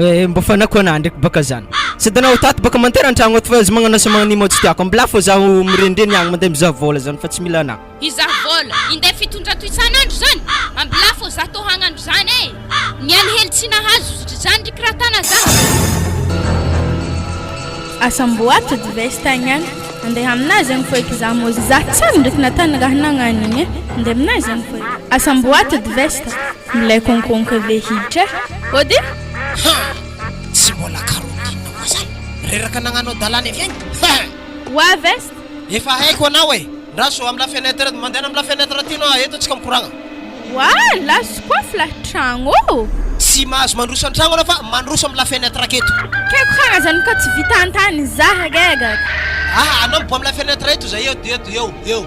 Eh, mba fanako anah ndraiky baka zany. Sady anao tato baka mantera antragno ato fa aza magnano asa magnan'io tsy tiako. Ambilà fô zaho mirenireny agny mandeha mizaha vôla zany fa tsy mila anah. Hizaha vôla? Hinday 700 isan'andro zany? Ambilà fô zah tô hagnano zany eh! Niany hely tsy nahazo zany ry kiratana zah. Asa mbô ato edy veste agny any. Andeha aminazy agny fô eky zah mô zah tsary ndraiky natany raha nagnano igny eh. Andeha aminazy agny fô eky. Asa mbô ato edy veste. Milay konkonka ve hiditra eh. Ody! Ha! Tsy mbola Caroline koa zany. Reraka nagnano adalana avy agny. Ha! Wa veste! Efa haiko anao e! Ndraso am la fenêtre, mandehana am la fenêtre aty anao, eto antsika mikoragna. Wa! Laso koa flah tragno ô! Tsy mahazo mandroso an-tragno anao fa mandroso am la fenêtre aketo. Kay koragna zany ka tsy vita an-tany zah gaigaga. Aha, anao miboa am la fenêtre eto zay eo, eto, eo, eo.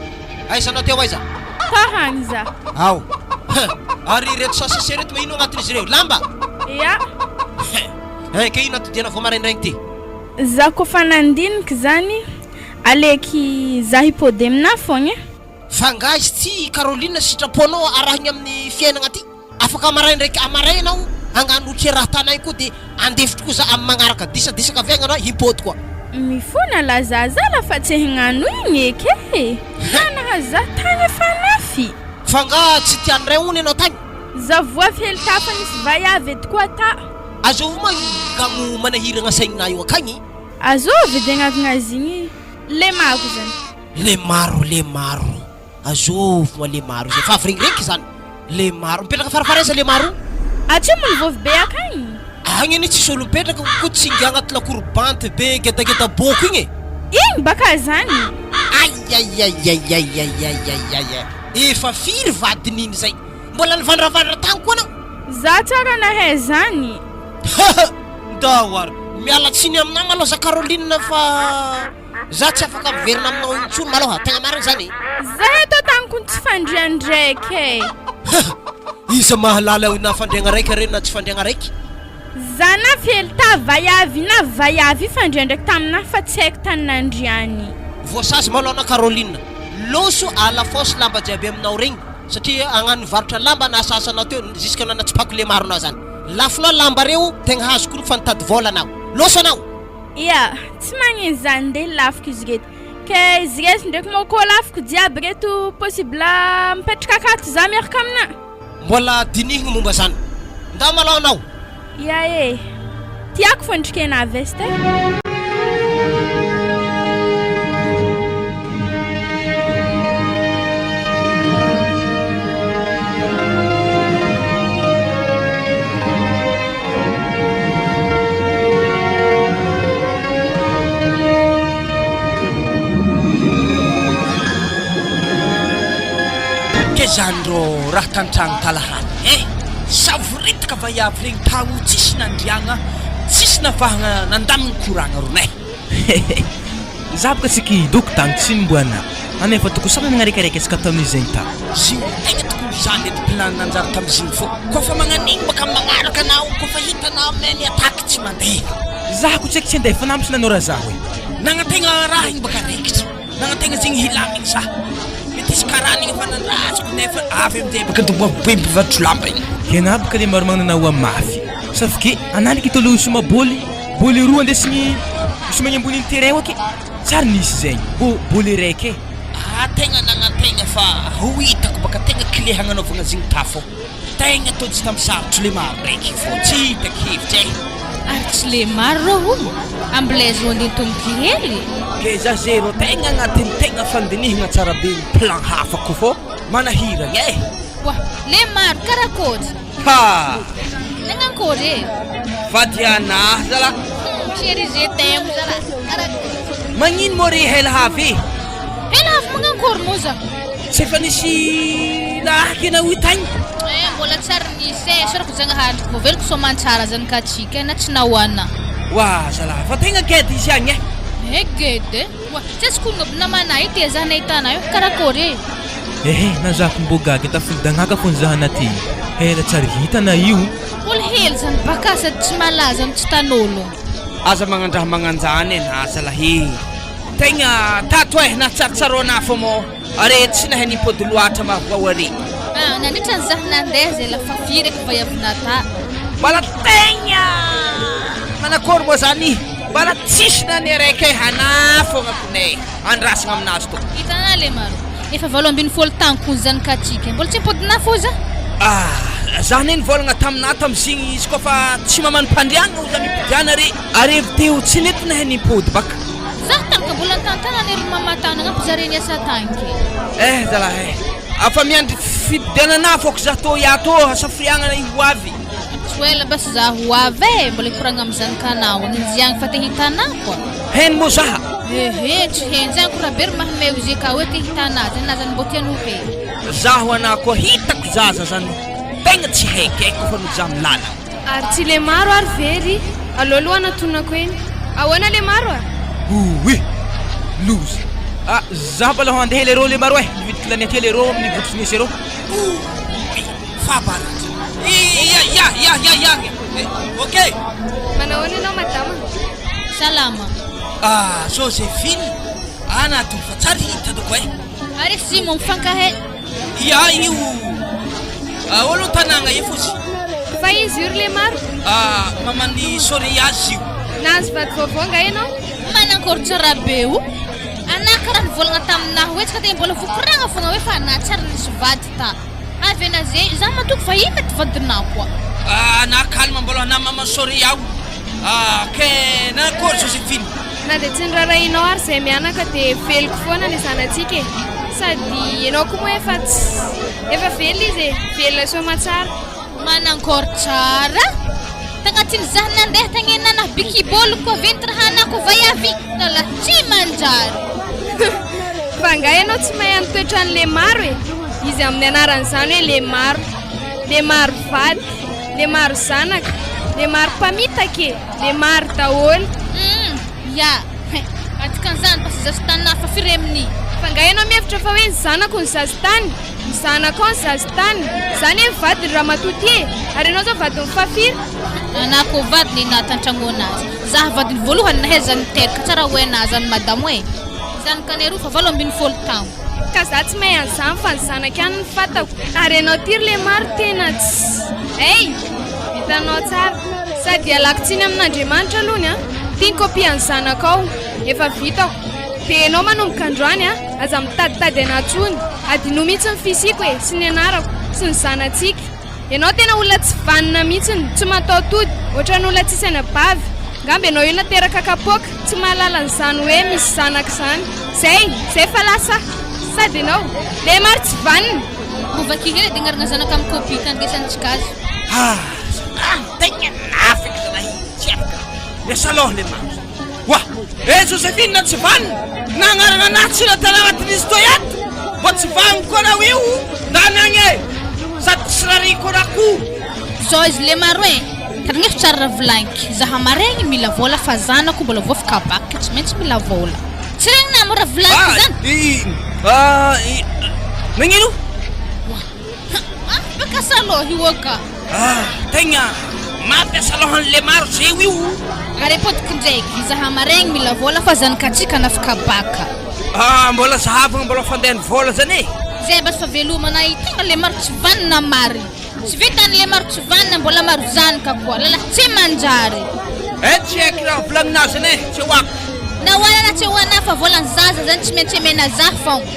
Aiza anao teo aiza? Tahagny za. Ao. Hein! Ary ireto sachet ireto ma ino agnatin'izy ireo? Lamba? Ya. Hein! Hein, ke ino atodiana vao maraindraigny ty? Za kofa nandiniky zany, aleky za hipody aminah fogna e. Fa nga izy tsy i Caroline sitraponao arahigny amin'ny fiainagna ty? Afaka maraindraiky amaray anao hagnano otry raha tanay koa de andefitry koa za amy magnaraka disadisaka avy agny anao himpody koa. Mifona la zaza la fa tsy hagnano igny eky e! Ha nahazo za tagny efa nafy. Fa nga tsy tiany ray hono ianao tagny? Za voafy hely tafa nisy vaiavy eto koa ta. Azovy moa io gamo manahiragna saignina io akagny? Azovy de agnavigna azy igny le maro zany. Le maro le maro. Azovy moa le maro zay fa avy regniregniky zany le maro mipetraka farafara aiza le maro? Atsimo ny vovy be akagny. Agny anie tsisy olo mipetraka ko tsy inga agnaty lakoro banty be gedageda bôko igny e. Igny baka zany. Aiaiaiaiaiaiaiaiai efa firy vadin'iny zay mbola nivandravandra tagny koa anao. Za tsara nahay zany. Ndao ary miala tsiny aminah malôha za Caroline fa. Za tsy afaka miverina aminao intsony maloha, tegna marina zany e. Zahay tô tamiko ny tsy fandrian-draiky e. Iza mahalala hoe na fandriagna raiky re na tsy fandriagna raiky? Za na felta vaiavy na vaiavy fandrian-draiky taminah fa tsy haiko tany nandriany. Voasazy malôha anao Caroline. Loso alafaosy lamba jiaby aminao regny satria agnano nivarotra lamba nahasahasaha anao teo jusque nanatsipako le maro anao zany. Lafonao lamba reo tegna azoko fa nitady vôla anao. Loso anao. Ia, tsy magnino zany ndeha lafiko izy reto. Ke izy reto ndraiky moa koa lafiko jiaby reto possible mipetraka akato za miaraka aminà. Mbola dinihigny momba zany. Ndao malôha anao. Ia e. Tiako fondrikena veste e. Ke zany rô raha tantragno talahany eh! Savoritaka vaiavy regny tagno tsisy nandriagna tsisy nafahagna nandamigny koragna ronay. Za boka tsy kidoko tany tsy nimboana ana efa toko samy nagnaraikaraiky antsika tamin'izy zegny ta. Zio tegna tokony ho zany edy plan nanjary tamizigny fô kôfa magnan'igny baka magnaraka anao kôfa hitanao aminay ny attaque tsy mandeha. Za ko tsy aiky tsy andeha fa nampy nanao raha zaho e. Nagnategna raha igny baka raikitra nagnategna zegny hilamigny za mety hisy karana igny efa nandrasako nefa avy amizay baka doboabo be mpivarotro lamba igny. Kena baka le maro magnana anao mafy sauf que anah ndraiky tôlo soma bôly bôly roa andesigny somagny ambonin'ny terrain ake tsary nisy zegny bô bôly raiky e. Ah tegna nagnantegna fa ho hitako baka tegna clé hagnanaovagna zegny tafo tegna tô tsy tamy sarotro le maro raiky fô tsy hitako hevitra eh. Ary tsy le maro rô hono ambilaiza ho andeha tombotry hely. Ke za zéro tegna agnatin'ny tegna fandinihagna tsara be ny plan hafa ko fô manahiragna eh. Oa, le maro, karakôry? Ha! Nagnankory e? Vady anah zala. Chérie je t'aime zala, karakôry? Magnino moa re hela avy e? Hela avy magnankory moa za? Tsy efa nisy lahaky anao io tagny? Eh, mbola tsy ary nisy e, sorako Zagnahary voaveloko soamantsara zany ka tsika e, na tsy nahoana. Oa zala, fa tegna gedy izy agny e. Eh gedy e? Oa, tsy azoko honogno aby namanah io tia zah nahita anah io, karakôry e? Ehe, na za ko mbô gaga tafody-dagnaka fô nizaha anah ty. Hela tsary hita na io. Olo hely zany baka sady tsy malaza no tsy tan'olo. Aza magnandraha magnanjany e na zalahy e. Tegna tato eh na tsarotsaroana fô mô are tsy nahay nimpody loatra mahavoa are. Ah, nandritra ny zah nandeha zay la fa firy eky vaiavy ta. Mbala tegna manakôry moa zany mbala tsisy na ny araiky eh anah fogna konay andrasagna aminazy tô. Hitanà le maro. Efa 18 tagno kony zany katsika. Mbola tsy ampodinà fô za. Ah, zah ne nivôlagna taminah tamizigny izy koa fa tsy mamano mpandriagna oza mipodiana re. Ary avy teo tsy nety nahay nimpody baka. Zah tamika mbola nitantana ny ry mama tagny nagnampy zare niasa tagny ke. Eh zalahy eh. Afa miandry fimpodianana fôko zah tô iato hasafiriagnana i ho avy. Tsy ho ela basy zah ho avy eh, mbola hikoragna amy zanakanao agny izy agny fa te hitanà koa. Heno moa zaha? Ehe, tsy heno zany ko raha be ry mahameo izy ka hoe te hitanà zany na zany mbô tianao he. Zaho anà koa hitako zaza zany tegna tsy haikaiko fa noho zah milala. Ary tsy le maro ary ve ry? Aleo aloha anatonako eny. Ahoana le maro a? Oy! Loza! Ah, za mbola ho andeha lerô le maro e! Nividy planète lerô amin'ny votry rô. Oy! Fahabaratra! Ya ya ya ya ya! Ok! Manao ahoana ianao madama? Salama. Ah, Joséphine! Ana to fa tsary hita doko e! Ary izy mo mifankahay. Ya io! Ah, olo tanàgna io fotsy. Fa izy io ry le maro? Ah, maman'ny Soria azy io. Nahazo vady vaovao nga ianao? Manankory tsara be o. Anah karaha nivolagna taminah hoe tsika de mbola vokoragna fogna hoe fa anah tsary nisy vady ta. Avy ana zay, za matoky fa io mety vadinah koa. Ah, anah calme mbola anah maman'ny Soria ao. Ah, ke nankory Joséphine? Na dia tsy nirarahinao ary izay mianaka dia veloko foana ny zanatsika e. Sady ianao koa moa efa tsy efa velona izy e, velona soamantsara. Manankory tsara. Tagnatin'ny zah nandeha tagny nanah bikibolo koa venty raha anah ko vaiavy. Lala tsy manjary. Fa angaha ianao tsy mahay ny toetran'i Lemaro e? Izy amin'ny anaran'izany hoe Lemaro. Lemaro vady, Lemaro zanaka, Lemaro mpamitaka e! Lemaro daholo. Hum, ya. Adikan'izany fa tsy zaza-tany fa firy amin'ny. Fa angaha ianao mihevitra fa hoe ny zanako no zaza-tany? Ny zanakao no zaza-tany. Izany hoe vadiny ramatoa ity e! Ary ianao izao vadin'ny fahafiry? Anah ko vadiny na tantragno anazy. Zah vadiny voalohany nahaiza niteraka tsara hoe anah zany madamo e. Zanakanay roa fa 18 taogno. Ka za tsy mahay an'izany fa ny zanako ihany no fantako. Ary ianao ity ry Lemaro tena tsy. Hey! Hitanao tsara. Sady ialako tsiny amin'Andriamanitra alohany an. Ity ny kopian'ny zanakao. Efa vitako. Dia ianao manomboka androany an, aza mitaditady anah intsony. Adinoy mihitsy ny fisiako e, sy ny anarako, sy ny zanatsika. Ianao tena olona tsy vanona mihitsiny, tsy mataho-tody, ohatran'ny olona tsisy anabavy. Ngamba ianao io nateraka kapoaka, tsy mahalala an'izany hoe misy zanaka izany. Zay, zay fa lasa aho. Sady ianao, Lemaro tsy vanona. Mbo vaky hely dia agnarana zanaka amin'ny kopia tandrinesantsika azy. Ah, zalahy tegna nafika zalahy, tsy afaka. Miasa loha Lemaro. Oa! Eh Joséphine tsy vanona! Nagnarana anahy tsy natana agnatin'izy toy ato! Mbo tsy vanony koa anao io! Ndany agny e! Sady tsy rariko anah koa! Zao izy Lemaro e! Tandrigneso tsara raha volagniko, zaha maregny mila vôla fa zanako mbola voafika bac tsy maintsy mila vôla. Tsy regninà moa raha volagniko zany? Ah, i, ah, nagnino? Oa! Mafy baka salôha io aka! Ah, tegna mampiasa lohan'i Lemaro zeo io. Ary apodiko ndraiky, zaha maregny mila vôla fa zanakatsika nafika baka. Ah, mbola zahavagna mbola fandehan'ny vôla zany e. Zay basy fa veloma na i tegna Lemaro tsy vanona marigny. Tsy vitan'ny Lemaro tsy vanona mbola maro zanaka koa, lalahy tsy manjary. Eh, tsy haiko raha volagnina zany e, tsy ho ako. Na ho ana na tsy ho ana fa vôlan'ny zaza zany tsy maintsy omena zah fogna.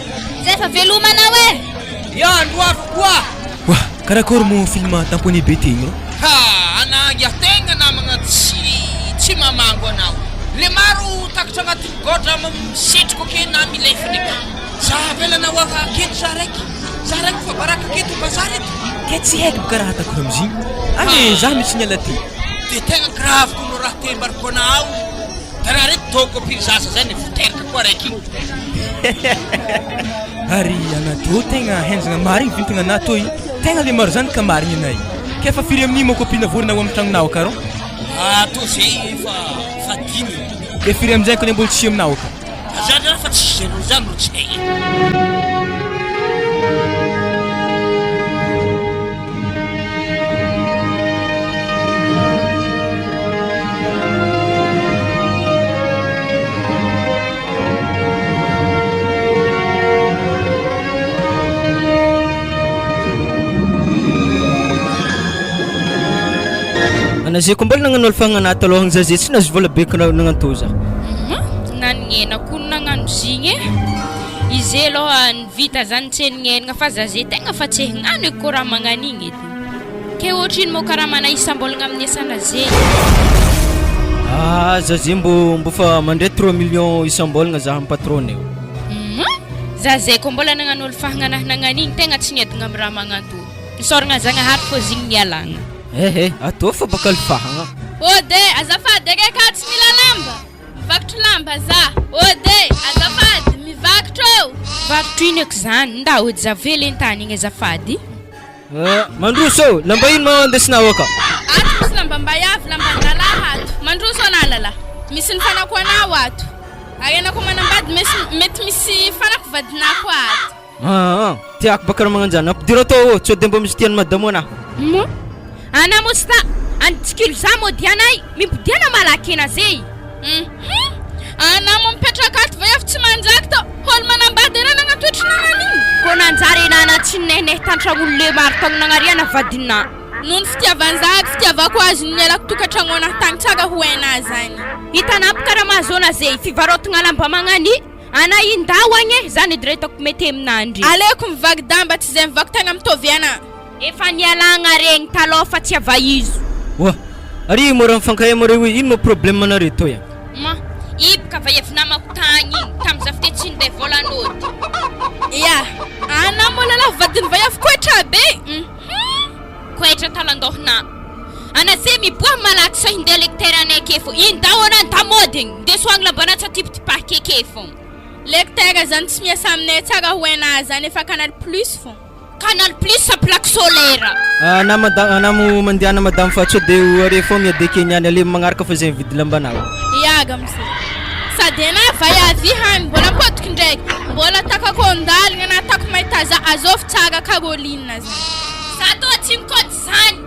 Zay fa veloma anao e. Ya, androavy koa. Wah, karakory moa film tamponné be ty igny rô? Ha, anah ngiah tegna namagna tsy tsy mamango anao. Le maro takatra agnatin'ny gôdra misetriko ake na milefa ndraiky. Za avelanao aketo za raiky. Za raiky fa baraka aketo bazary eto. Ke tsy haiko boka raha ataoko ramizigny. Allez, za mitsy niala ty. De tegna grave koa raha te mbariko anao. Da raha reto doko firy zaza zay ny voteraka koa raiky igny. Ary anadô tegna henjagna marigny vintagna anah tô i. Tegna le maro zany ka marigny anah i. Ke fa firy amin'igny moa copine vorinao amin'ny tragnonao aka rô? Ah, tô zay fa fa dimy. Ke firy amin'izay kone mbola tsy aminao aka? Zany raha fa tsisy zay ro zany ro tsy hay. Ana zay ko mbola nagnano alifagna taloha za zay tsy nahazo vola be karaha nagnantô za. Nanignena koa no nagnano zigny e. Izy aloha ny vita zany tsy enignenigna fa za zay tegna fa tsy hagnano eky koa raha magnano igny edy. Ke ohatrino moa karamana isam-bolagna amin'ny asana zay? Ah za zay mbô mbô fa mandray 3 millions isam-bolagna za amin'ny patron io. Hum, za zay koa mbola nagnano olo fahagnana nagnano igny tegna tsy niadagna amin'ny raha magnanto. Isaoragna Zagnahary fô zigny nialagna. Eh eh, atao fa baka alifahagna. Ode, azafady akaiky aho tsy mila lamba. Mivarotra lamba za. Ode, azafady, mivarotra ô. Varotra ino eky zany? Ndao edy za velentany igny azafady. Ah, mandroso ô, lamba ino ma andesinao aka? Ato misy lambam-baiavy, lamban-dalahy ato. Mandroso anà lalahy. Misy ny fanako anao ato. Ary anà koa manambady mesy mety misy fanako vadinà koa ato. Ah, tiako baka raha magnanjany. Ampidiro atao ô, sao dia mba misy tian'i madamo anà. Mo, anà mosta, anitsikilo za mody anay, mimpodiana malaky ena zey. Hum, anà moa mipetraka ato vaiavy tsy manjaka tô, olo manambady anà nagnatoetry namany igny. Koa nanjary enà anà tsy ninehinehy tantragn'olo le maro taogno nagnariana vadinà. Noho ny fitiavan-zaka, fitiavako azy no nialako tokantragno anah tagny tsara ho hainà zany. Hitanà mpikarama zona zey, fivarotagna lamba magnani. Ana indao agny e, zany edy ra hitako mety aminandry. Aleoko mivagi-damba tsy zay mivako-tagna mitovy ana. Efa nialagna regny talôha fa tsy avaizo. Oa! Ary mora mifankahay mareo hoe ino ma problème nareo toy a? Ma, iboka vaiavy namako tagny igny, tamy za fite tsy ninday vola nody. Ya, ana moa lalahy vadin'ny vaiavy koetra be hum. Koetra talandohana. Ana se miboaha malaky sao hindeha lecteur anay ake fô. Indao ana ndamody igny, ndeso agny lambana tsy atipitipahiky ake fô. Lecteur zany tsy miasa aminay tsara ho hainà zany efa canal plus fô. Canal plus sa plaque solaire. Ana madame, ana mo mandehana madame fa sao de ho are fô miady ake niany ale magnaraka fa zay mividy lambanao. Iaga amizay. Sady anà vaiavy hany mbola potiky ndraiky, mbola takako an-dalagna na atako mahita za azôvy tsara Caroline zany. Za toa tsy mikôty zany.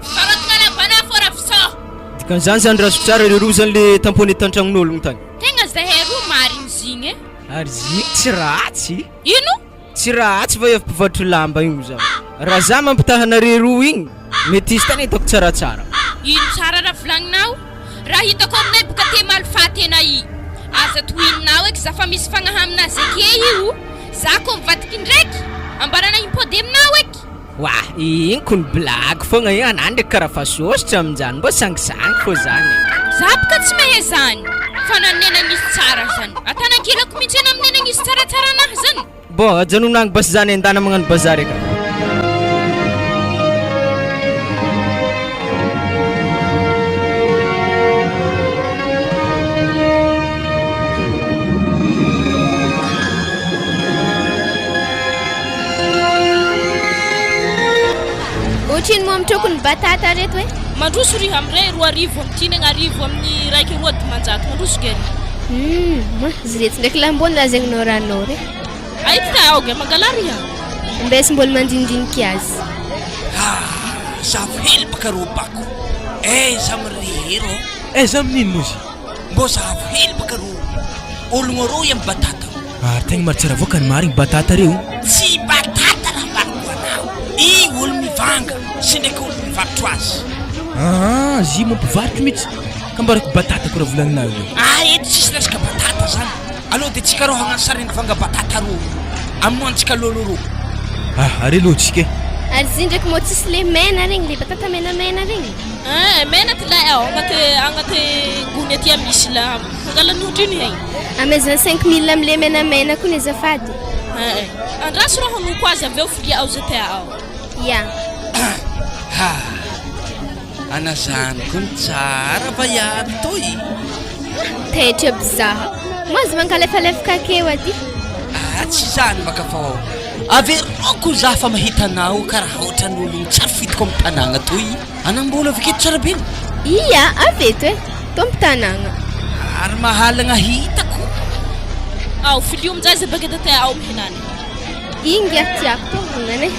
Fivarotagna lambana fô rafisaho. Dikan'izany zany raha azoko tsara reo roa zany le tamponné tantragnon'ologno tany. Tegna zahay roa marigny zigny e. Ary zigny tsy ratsy. Ino? Tsy ratsy va efa mpivarotro lamba io za. Raha za mampitaha anareo roa igny, mety izy tany hitako tsaratsara. Ino tsara raha volagninao? Raha hitako aminay boka te malifaty ena i. Aza tohininao eky za fa misy fagnahy aminazy ake io. Za ko mivadiky indraiky, ambarana himpody aminao eky. Wah, igny kony blague fogna igny, anah ndraiky karaha fa sôsitra aminjany, mbô sangisangy fô zany e. Za boka tsy mahay zany, fa nanena nisy tsara zany. Atanakilako mintsy ena aminena nisy tsaratsara anahy zany. Bon, ajanona agny basy zany e, ndana magnano bazary eka. Otrino moa mitroko ny batata reto e? Mandroso ry amray 2000 amin'ity ny 1000 amin'ny 501 200 mandroso geny. Hum, ma ziretsy ndraiky lambony lazaigninao ranao re. Aity ka aoga mangala ry ha. Mbesy mbola mandinidiniky azy. Ah, zavo hely baka rô bako. Aiza amire rô? Aiza amin'ino moa izy? Mbô zavo hely baka rô. Ologno rô iamy batata. Ary tegna maro tsara avoaka ny marigny batata reo. Tsy batata raha ambarako anao. I olo mivanga sy ndraiky olo mivarotro azy. Aa, zy moa mpivarotro mihitsy. Ka ambarako batata ko raha volagninao io. Ah, eto tsisy resaka batata zany. Aleo de tsika rô hagnano sary nivanga batata rô. Amoantsika lôlô rô. Ah, are lôjika e. Ary zy ndraiky moa tsisy le mena regny, le batata menamena regny. Eh, mena ty lay ao agnaty agnaty gony aty misy la mangala ny otrino hegny. Amezana 5000 amle menamena koa ny azafady. Eh, andraso rô hanoko azy avy eo filia ao zay tea ao. Ya. Ana zany kony tsara vaiavy toy. Taitra aby zaha. Moa aza mankalefalefaka akeo aty. Ah tsy zany baka fa averoko za fa mahita anao karaha ohatran'ologno tsary fitiko amin'ny tanàgna toy. Ana mbola avy aketo tsara be. Ia, avy eto e. Tompon-tanàgna. Ary mahalagna hitako. Ao, filio aminjay zay baguette te ao mihinana. Inga tiako tô vonana e.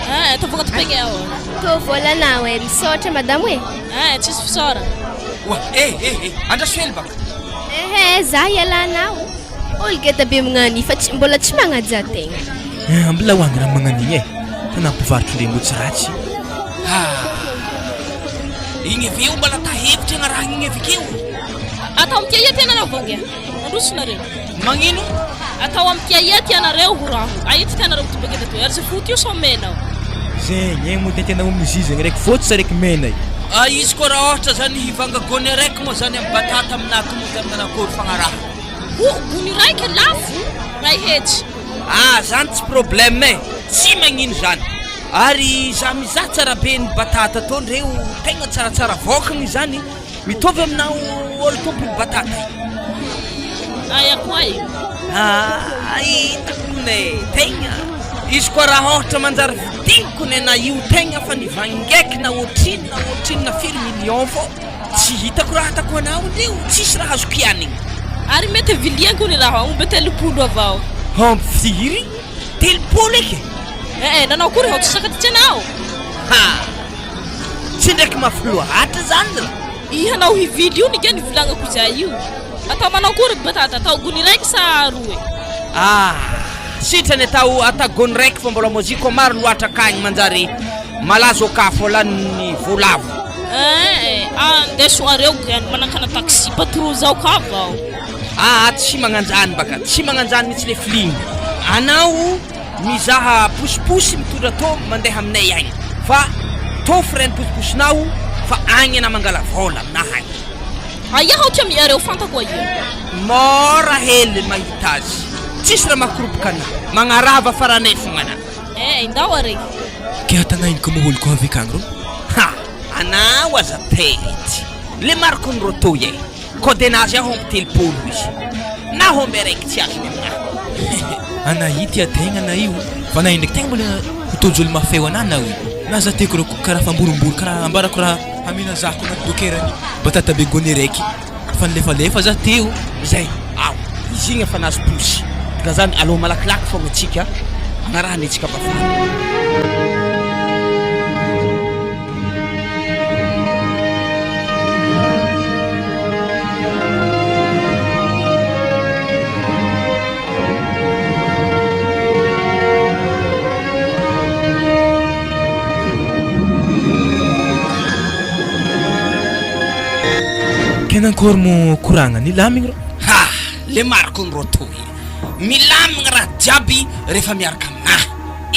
Eh, tô vonga topegna ao. Tô volanao e, misaotra madamo e. Eh, tsisy fisaorana. Oa, eh, eh, eh, andraso hely baka. Ehe, za ialanao. Olo geda be magnano fa tsy mbola tsy magnaja tegna. Eh, mbola hoangy raha magnano igny e. Fa na mpivarotro le mbo tsy ratsy. Ah, igny avy eo mbola tahevitra igny raha igny avy akeo. Atao amin'ity aia ty anareo vangy a? Mandroso nareo. Magnino? Atao amin'ity aia ty anareo ho raho. Aia ty tianareo mitobaka eto ary zay foty io sao mena ao. Zegny e, mody tena omby izy zegny raiky fotsy sa raiky mena e? Ah izy koa raha ôhatra zany hivanga gony araiky moa zany amin'ny batata aminà to mody amin'ny nanakôry fagnaraha. Oh, gony raiky lafo, ray hetsy. Ah zany tsy problème e, tsy magnino zany. Ary za mizaha tsara be ny batata tô ndreo tegna tsaratsara vôkagny zany. Mitovy aminao olo tompony batata io. Aia koa e. Ah, hitako ne tegna. Izy koa raha ôhatra manjary vidiniko ne na io tegna fa nivangaiky na ohatrinona na ohatrinona firy million fô tsy hitako raha atako anao ndreo tsisy raha azoko ianigny. Ary mety viliako ny raha omby 30 avao. Omby firy? 30 eky? Eh eh, nanao akory hao tsy zaka ty anao. Ha! Tsy ndraiky mafy loatra zany ra. Ihanao hivily io nge nivolagnako zay io. Atao manao akory batata atao gony raiky sa roe? Ah! Sitrany atao atao gony raiky fa mbola mozika maro loatra akagny manjary malazo akafo lany voalavo. Eh eh, andeso areo gany manankana taxi patro zao ka vao. Ah tsy magnanjany baka, tsy magnanjany mihitsy le feeling. Anao Mizaha posiposy mitondra tô mandeha aminay agny fa tô frein posiposinao fa agny ana mangala vola aminah agny. Aia hao ty amiareo fantako aia. Mora hely mahita azy. Tsisy raha mahakoropaka anah. Magnarava faranay fogna anah. Eh ndao araiky. Ke atagna ino ko moa olo ko avy akagny rô? Ha! Anao aza tety. Le mariko ny rô toy e. Code nazy aho omby 30 izy. Na omby araiky tsy azony aminahy. Ana io tia tegna na io fa na io ndraiky tegna mbola ho tojo olo mahafeo anah na io na za tiako rô karaha famborombory karaha ambarako raha hamena zah ko agnaty dokerany batata be gony raiky fa nilefalefa za teo. Zay ao izy igny efa nahazo posy ka zany aleo malakilaky fogna tsika agnarahana itsika bafana. Ke nankôry mo koragna nilamigny rô? Ha! Le mariko ny rô toy. Milamigny raha jiaby rehefa miaraka aminahy.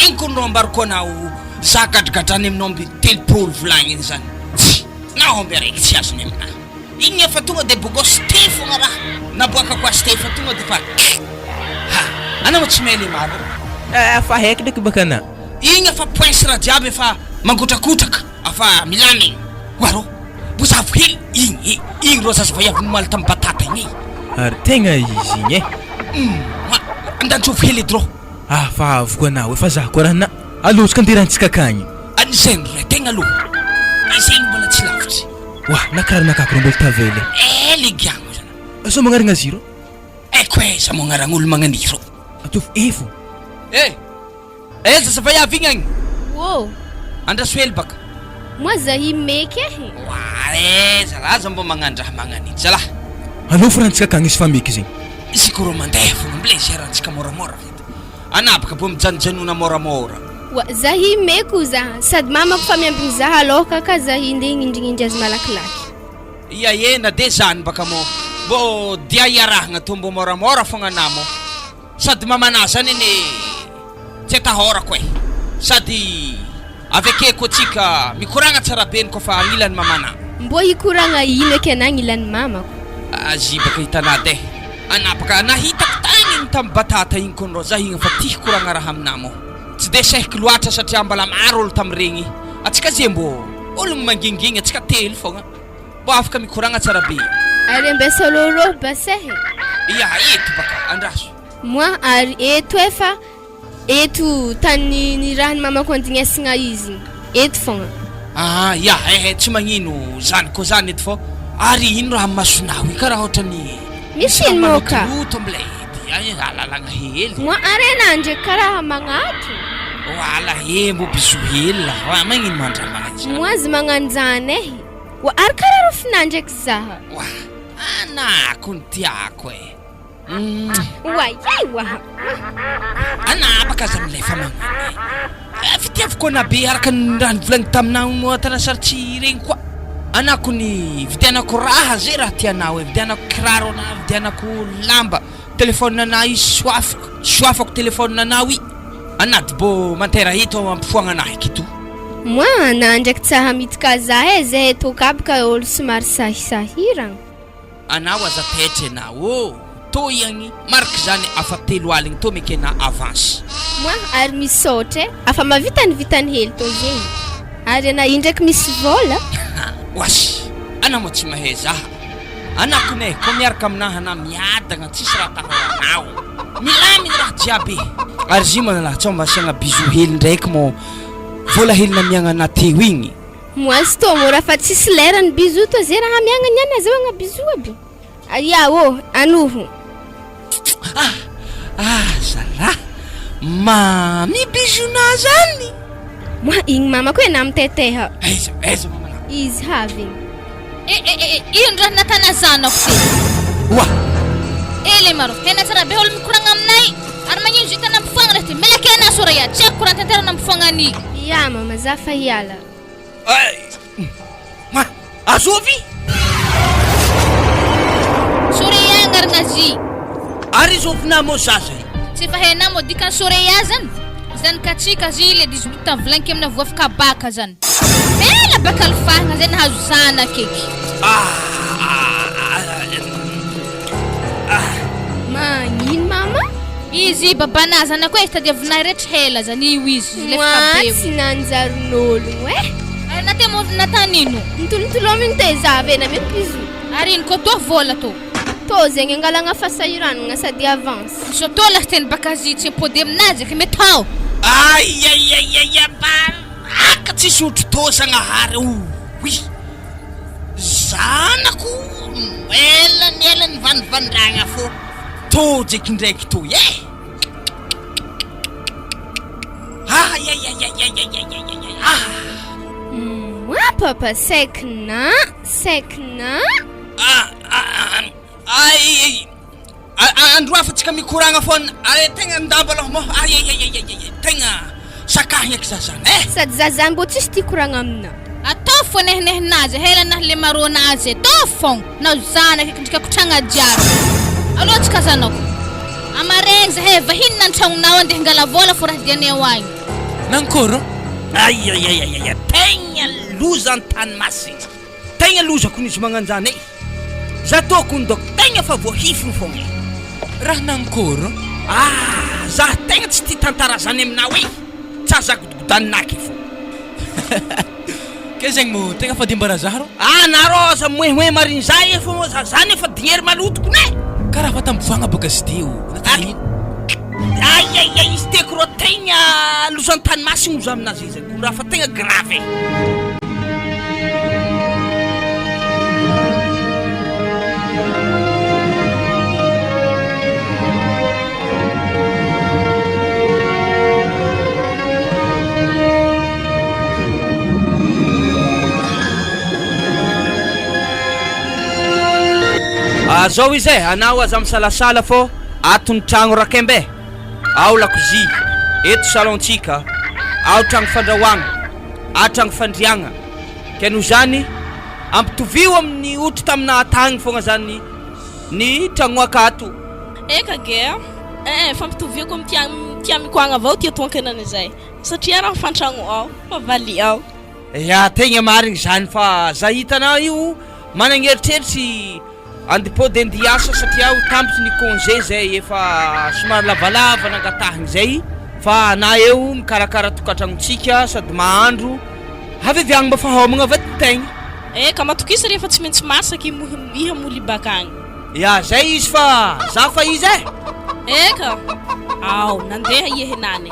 Ino kony rô ambarako anao Za gadragadrany amin'ny omby 30 volagniny zany tsy na omby araiky tsy azony aminahy igny efa tonga de bogosy te fogna raha naboakako azy te efa tonga de fa ha anao tsy mahay le maro Eh fa haiko ndraiky baka anà. Igny efa poince raha jiaby efa mangotrakotraka afa milamigny ho arô bozavo hely igny e igny rô zaza vaiavy nomaly tam batata igny e. Ary tegna izy igny e. Hum andanjovy hely edy rô. Ah fa avy koa anao e fa za koa raha na alotsika anderantsika akagny. Any zegny re tegna aloha e zegny mbola tsy lavitry. Oa na kiraro nakako reo mbola tavela e. Eh le giagno zala. Sao magnarigna ziro. Eko e za magnaragn'olo magnaniro. Ataovy efo. Eh! Eh zaza vaiavy igny agny. Ô! Andraso hely baka. Moa zahi meky eh. Oa eh zalahy aza mbô magnandraha magnan'ito zalahy. Aleo forantsika akagny izy fa meky zegny. Izy ko rô mandeha fogna mblé gérantsika môramôra f'edy. Anabaka bô mijanojanona môramôra. Oa zahi meky o za sady mamako fa miambigny za alôka ka zahi ndeha hignindrignindry azy malakilaky. Ia e na de zany baka mô mbô dia iarahagna tô mbô môramôra fogna anà mô. Sady mamanà zany anie tsy atahorako e! Sady avy ake koa tsika mikoragna tsara be ny kofa agnilany mamanà. Mbô hikoragna ino eky anà agnilany mamako? Azy baka hitanà de anà baka nahitako tagny igny tam batata igny kony rô za igny fa ty hikoragna raha aminà mô tsy de sehiko loatra satria mbala maro olo tam regny atsika ze mbô. Ologno mangingigny antsika telo fogna mbô afaka mikoragna tsara be. Ary ambesa lôlô basehy. Ya eto baka andraso. Moi ary eto e fa eto tany nirahan'ny mamako andignesagna izy igny. Eto fogna. Aa ya ehe tsy magnino zany koa zany eto fô ary ino raha amin'ny masonao io karaha ohatrany Misy ino moa ka? malotoloto amilay edy ay alalagna hely. Moi ary enah ndraiky karaha magnato. Wala he mbô bisou hely lah wa magnino mandramagna izany. Moi aza magnano zany eh. Wa ary karaha rofinah ndraiky zaha. Wa anah ko ny tiako eh. Oay ay oa. Anah baka aza milefa magnano eh. Fitiavako anah be araka ny raha nivolagniko taminao moa tana sary tsy regny koa. Anah kony vidianako raha zay raha tianao eh, vidianako kiraro anah, vidianako lamba, telephone anah io soafiko, soafako telephone anao i. Anah dy bô mantera eto ampifoagna anah eky to. Moi anah ndraiky tsaha midika zah eh, zahay toaka aby ka olo somary sahisahiragna. Anao aza taitra enao ô! Tô iagny mariky zany afa telo aligny tô mekena avance. Moi ary misaotra eh! Afa mavita ny vitany hely tô zegny. Ary anah io ndraiky misy vôla. Oasy! Anao moa tsy mahay zaha. Anah kone ko miaraka aminah anah miadagna tsisy raha atahoranao. Milamigny raha jiaby e! Ary zy manalahy tsao mba asiagna bisou hely ndraiky mô vôla hely namiagna anah teo igny. Moi sy tô mora fa tsisy lera ny bisou tô ze raha amiagna niany azahoagna bisou aby. Aia ô, anoho. Ah ah zalah mamy bisou na zany. Moi igny mamako e na miteteha. Aiza aiza mamanao. Izy havy igny. Eh eh eh ino raha natana zanako ty? Oa! Eh le maro, hena tsara be olo mikoragna aminay ary magnino zita nampifoagna raha ty? Mela kena sora ya, tsy haiko koragna tantara nampifoagna ani. Ya mama, za fa hiala. Ma, azovy? Soreya agnarana azy. Ary zovina moa zaza io? Tsy efa hainao moa dikan'ny soreya zany? Zanakatsika azy le 18 ans volagniko amina voafika baka zany. Ela baka alifahagna zay nahazo zanaka eky. Magnino mama? Izy babanà zanako e, tadiavinà rehetra hela zany io izy le Moi fika tsy nanjarin'ologno eh. Ary na te moa natanino? Nitolotolominy teza avy na mety bisou. Ary ino koa tô vola tô? Tô zegny angalagna fahasahiranana sady avance. Misy tô lahy teny baka azy tsy mipody aminazy eky mety hao. Aiaiaiaia baraka tsisy ohatry tô zagnahary oy zanako ela ny ela nivanivandragna fô tô jeky ndraiky toy e aiaiaiaiaiaiaiai ah. Moi papa sec na sec na. Ah ah ay andro hafa tsika mikoragna foana ay tegna ndamba aloha moa aiaiaiaiai tegna sakahigna eky za zany eh. Sady za zany mbô tsisy tia koragna amina. Ataovy fô nehinehinazy hela nah le marônazy ataovy fôgna nao zanaka eky ndrika kotragna jiaby alô tsika zanako amaregny zahay vahiny nantragnonao andeha hangala vôla fô raha dianay ho agny. Nankôry? Aiaiaiaiaia tegna loza antany masigna tegna loza kony izy magnanjany e za tokony dôko tegna fa voahifiny fogna e. Raha nankôry? Ah za tegna tsy tia tantara zany aminao e tsa za godogodaninah ke fô. Ke zegny moa tegna fadiam-baraha rô. Ah narô aza moemoe marigny za e fô za zany efa dignery maloto kony e. Karaha fa tambovoagna bôka izy ty ô. Aiaiai izy tiako rô tegna loza antany masigny ozy aminazy zay ko raha fa tegna grave e. Ah, zao izy e, anao aza misalasala fô ato ny tragno rakemba e, ao lakozia, eto salon-tsika, ao tragno fandrahoagna, ao tragno fandriagna, ke noho zany ampitovio amin'ny otry taminà tagny fogna zany ny tragno akato. Eka ge a! Eh eh, fampitoviako amy ty ty amiko agny avao ty atoankenany izay satria raha fantragno ao fa vali ao. Ya, tegna marigny zany fa za hitanao io managn'eritreritry andipody andeha hiasa satria ho tampitry ny congé zay efa somary lavalava nangatahigny zay fa anah eo mikarakara tokantragnontsika sady mahandro. Avy avy agny mba fa homagna va tegna. Eka, matokisa re fa tsy maintsy masaky iha moly bakagny. Ya, zay izy fa za fa izy eh! Eka, ao, nandeha iha henany.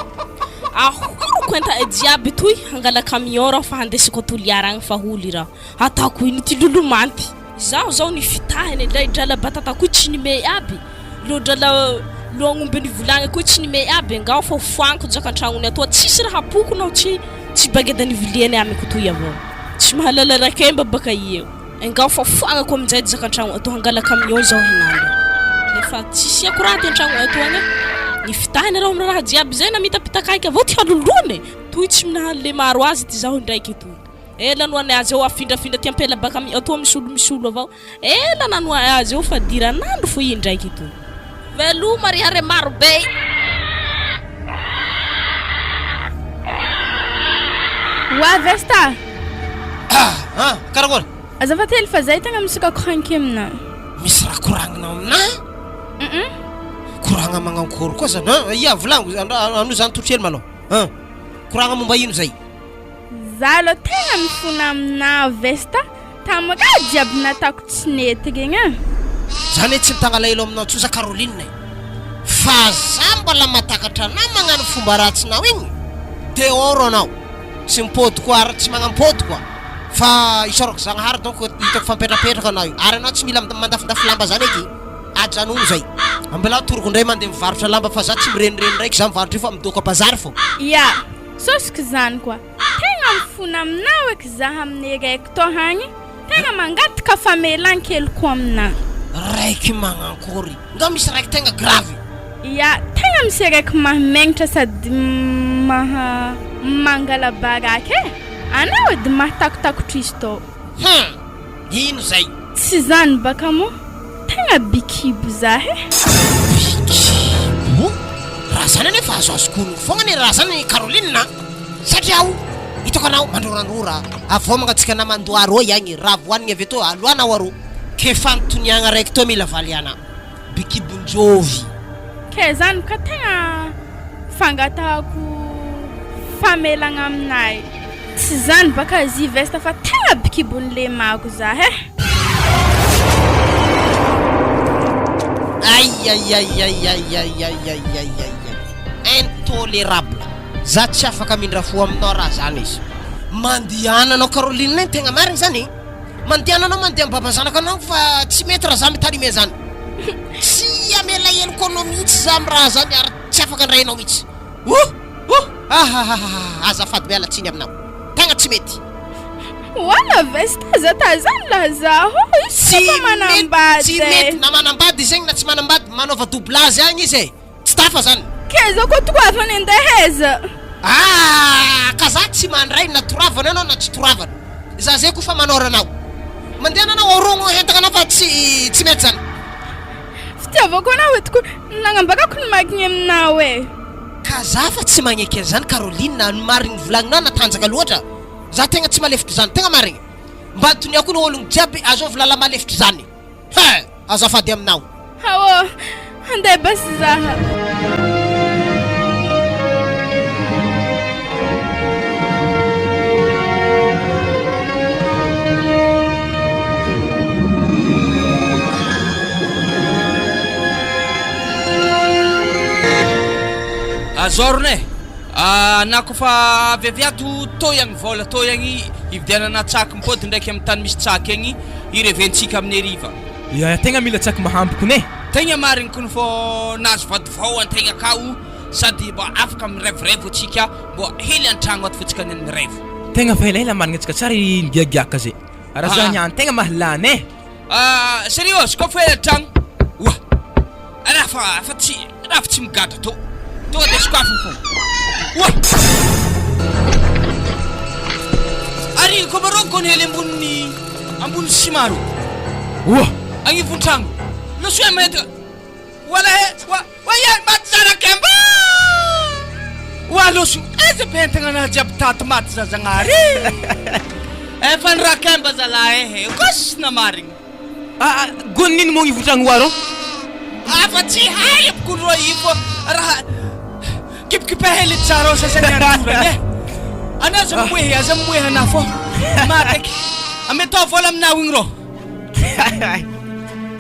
Ahoroko enta'e jiaby toy, hangala camion raho fa handesiko a Toliara agny fa holy raho. Ataoko ino ty lolomanty? Izaho zao nifitahiny lay drala batata koa tsy nimey aby, lo drala lo agnomby nivolagniko koa tsy nimey aby, angao fa ho foagniko jaka antragnony atoa, tsisy raha apoko nao tsy tsy bageda niviliany amiko toy avao, tsy mahalala rakemba baka ieo, engao fa foagnako aminjay jaka antragno atoa hangala camion zaho henandro, efa tsisy ako raha ty antragno atoa agny e, nifitahiny raho amy raha jiaby zay namitapitaka ahiky avao ty haloloany, toy tsy minahaly le maro azy ty zaho indraiky toy. Ela no any azy eo afindrafindra ty ampela baka amy atoa misolo misolo avao ela nanoa azy eo fa diran'andro fo indraiky toy. Veloma ry hare maro be. Oa Vesta! Ah, karakory? Azafady hely fa zay tegna misy raha koragniko aminà. Misy raha koragninao aminà? Hum. Koragna magnankory koa zany? An, ia volagno, anao zany totro hely malôha. An, koragna momba ino zay? Za aloha tegna mifona aminà Vesta tamin'ny raha jiaby nataoko tsy nety regny a. Za ne tsy mitagna alahelo aminao intsony za Caroline e! Fa za mbola mahatakatra anao magnano fomba ratsinao igny, dehors anao, tsy mipody koa ary tsy magnampody koa, fa isaorako Zagnahary donc hitako fa mipetrapetraka anao io, ary anao tsy mila mandafindafy lamba zany eky, ajanogno zay. Ambilao toroko ndray mandeha mivarotra lamba fa za tsy mirenireny ndraiky za mivarotra io fa midoka bazary fô. Ya! Sosiko zany koa. Tegna mifona aminao eky zah amin'ny raiky tô hagny, tegna mangataka famelan-keloko aminà. Raiky magnankory? Nga misy raiky tegna grave? Ya, tegna misy raiky mahamegnatra sady maha mangala-baraka e! Anao edy mahatakotakotra izy tô. Hum! Ino zay? Tsy zany baka moa, tegna by kibo zah e! By kibo? Raha zany anefa azoazoko onogno fogna anie raha zany Caroline a! Satria aho hitako anao mandrorandrora, avy ao mangatsiaka anah mandoa arô iagny, raha voanigny avy etoa aloanao arô, ke fanotoniagna raiky toa mila valiana. By kibon-jovy. Ke zany ka tegna fangatahako famelagna aminay. Tsy zany baka zy veste fa tegna by kibon'ny lemako za eh. Aiaiaiaiaiaiaiaiaiaiai Intolerable! Za tsy afaka hamindra fo aminao raha zany izy. Mandehana anao Caroline eh, tegna marigny zany eh. Mandehana anao mandeha am baba zanaka anao fa tsy mety raha za mitarime zany. Tsy hamela heloka anao mihitsy za am raha zany ary tsy afaka handray anao mihitsy. Oh! Oh! Ahahahaha azafady miala tsiny aminao. Tegna tsy mety. Wala veste aza tazany lah zaho izy Tsy fa mety, manambady tsy eh. mety na manambady izy egny na tsy manambady manaova doublage agny izy e. Tsy tafa zany. K'aiza koa toavana andeha aiza? Ah! Ka za tsy mandray na toravana anao na tsy toravana. Za zay koa fa manôra anao. Mandehana anao aorogno entagna anao fa tsy tsy mety zany. Fitiavako anao eto koa nagnambarako ny marigny aminao e. Ka za fa tsy magneky an'izany Caroline a, ny marigny volagninao natanjaka loatra. Za tegna tsy malefitry zany, tegna marigny. Mba tonia koa ny ologno jiaby azovy lala malefitry zany. He! Azafady aminao. Aô, handeha basy zaha. Azorina e! Na kofa avy avy ato toy agny vôla toy agny hividianana tsaky mipody ndraiky amin'ny tany misy tsaky agny hireventsika amin'ny hariva. Ya, tegna mila tsaky mahampy kony e! Tegna marigny kony fô nahazo vady vao antegna akao sady mbô afaka mirevorevo atsika mbô hely antragno ato fô tsika niany mirevo. Tegna fa elaela marigny antsika tsary nigiagiaka zay. Raha zah niany tegna mahalany e! Ah serious koa fa ela tragno oa raha fa fa tsy raha fa tsy migadra tô tonga de sokafiny fô oa ary koa marô kony hely amboniny ambony ciment rô oa agnivon-tragno losoa mahita Wala he wa wa ye maty zanak'emba Wa loso aiza be entagna anah jiaby tato maty za zagnahary Efa ny rakemba zalahy ehe kosina marigny. Ah gony nino moa ivotragno wa rô? Afa tsy hay aby kony rô io fô raha kipikipe hely tsara ao sasany andorany eh. Ana aza mimoehy, aza mimoehy anah fô maty eky. Ametao vola aminao igny rô.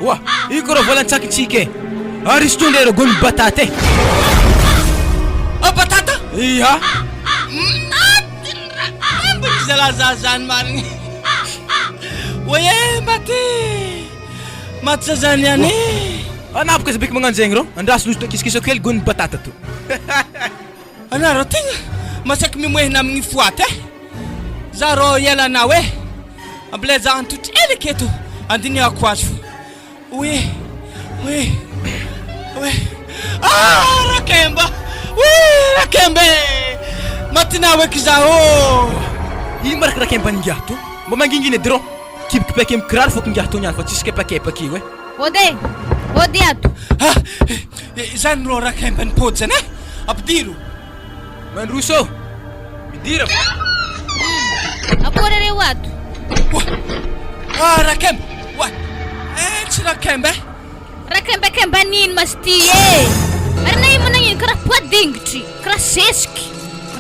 Oa, io ko rô vola antsakintsika e. Ary izy tondra ireo gony batata e. Oh, batata? Ia. Maty ny rakemba izy zalahy za zany marigny. Oye, maty. Maty za zany ihany e. Anapaka izy beky magnano zegny rô. Andraso loza kisikisako hely gony batata to. Anareo tegna masaky mimoehina amin'ny foaty e. Za rô hialanao e. Mbola za antotry ela aketo andinihako azy fo. Oe, oe, oe. Ah, Rakemba! Oe, Rakemba e! Matinao eky za ô! Ino ma Rakemba ningahy to? Mba mangingina edy rô. Kipikipeky amin'ny kiraro fôko ingahy to niany fa tsisy kepakepaky io e. Ody e! Ody ato! Ah, zany rô Rakemba nipody zany e! Ampidiro! Mandroso ô! Midira fa! Akory reo ato? Ah, Rakemba! Oa! Eh, tsy Rakemba e! Rakembakemba nino ma sy ty e! Ary na ino ma nagnino karaha poadingitry, karaha sesiky,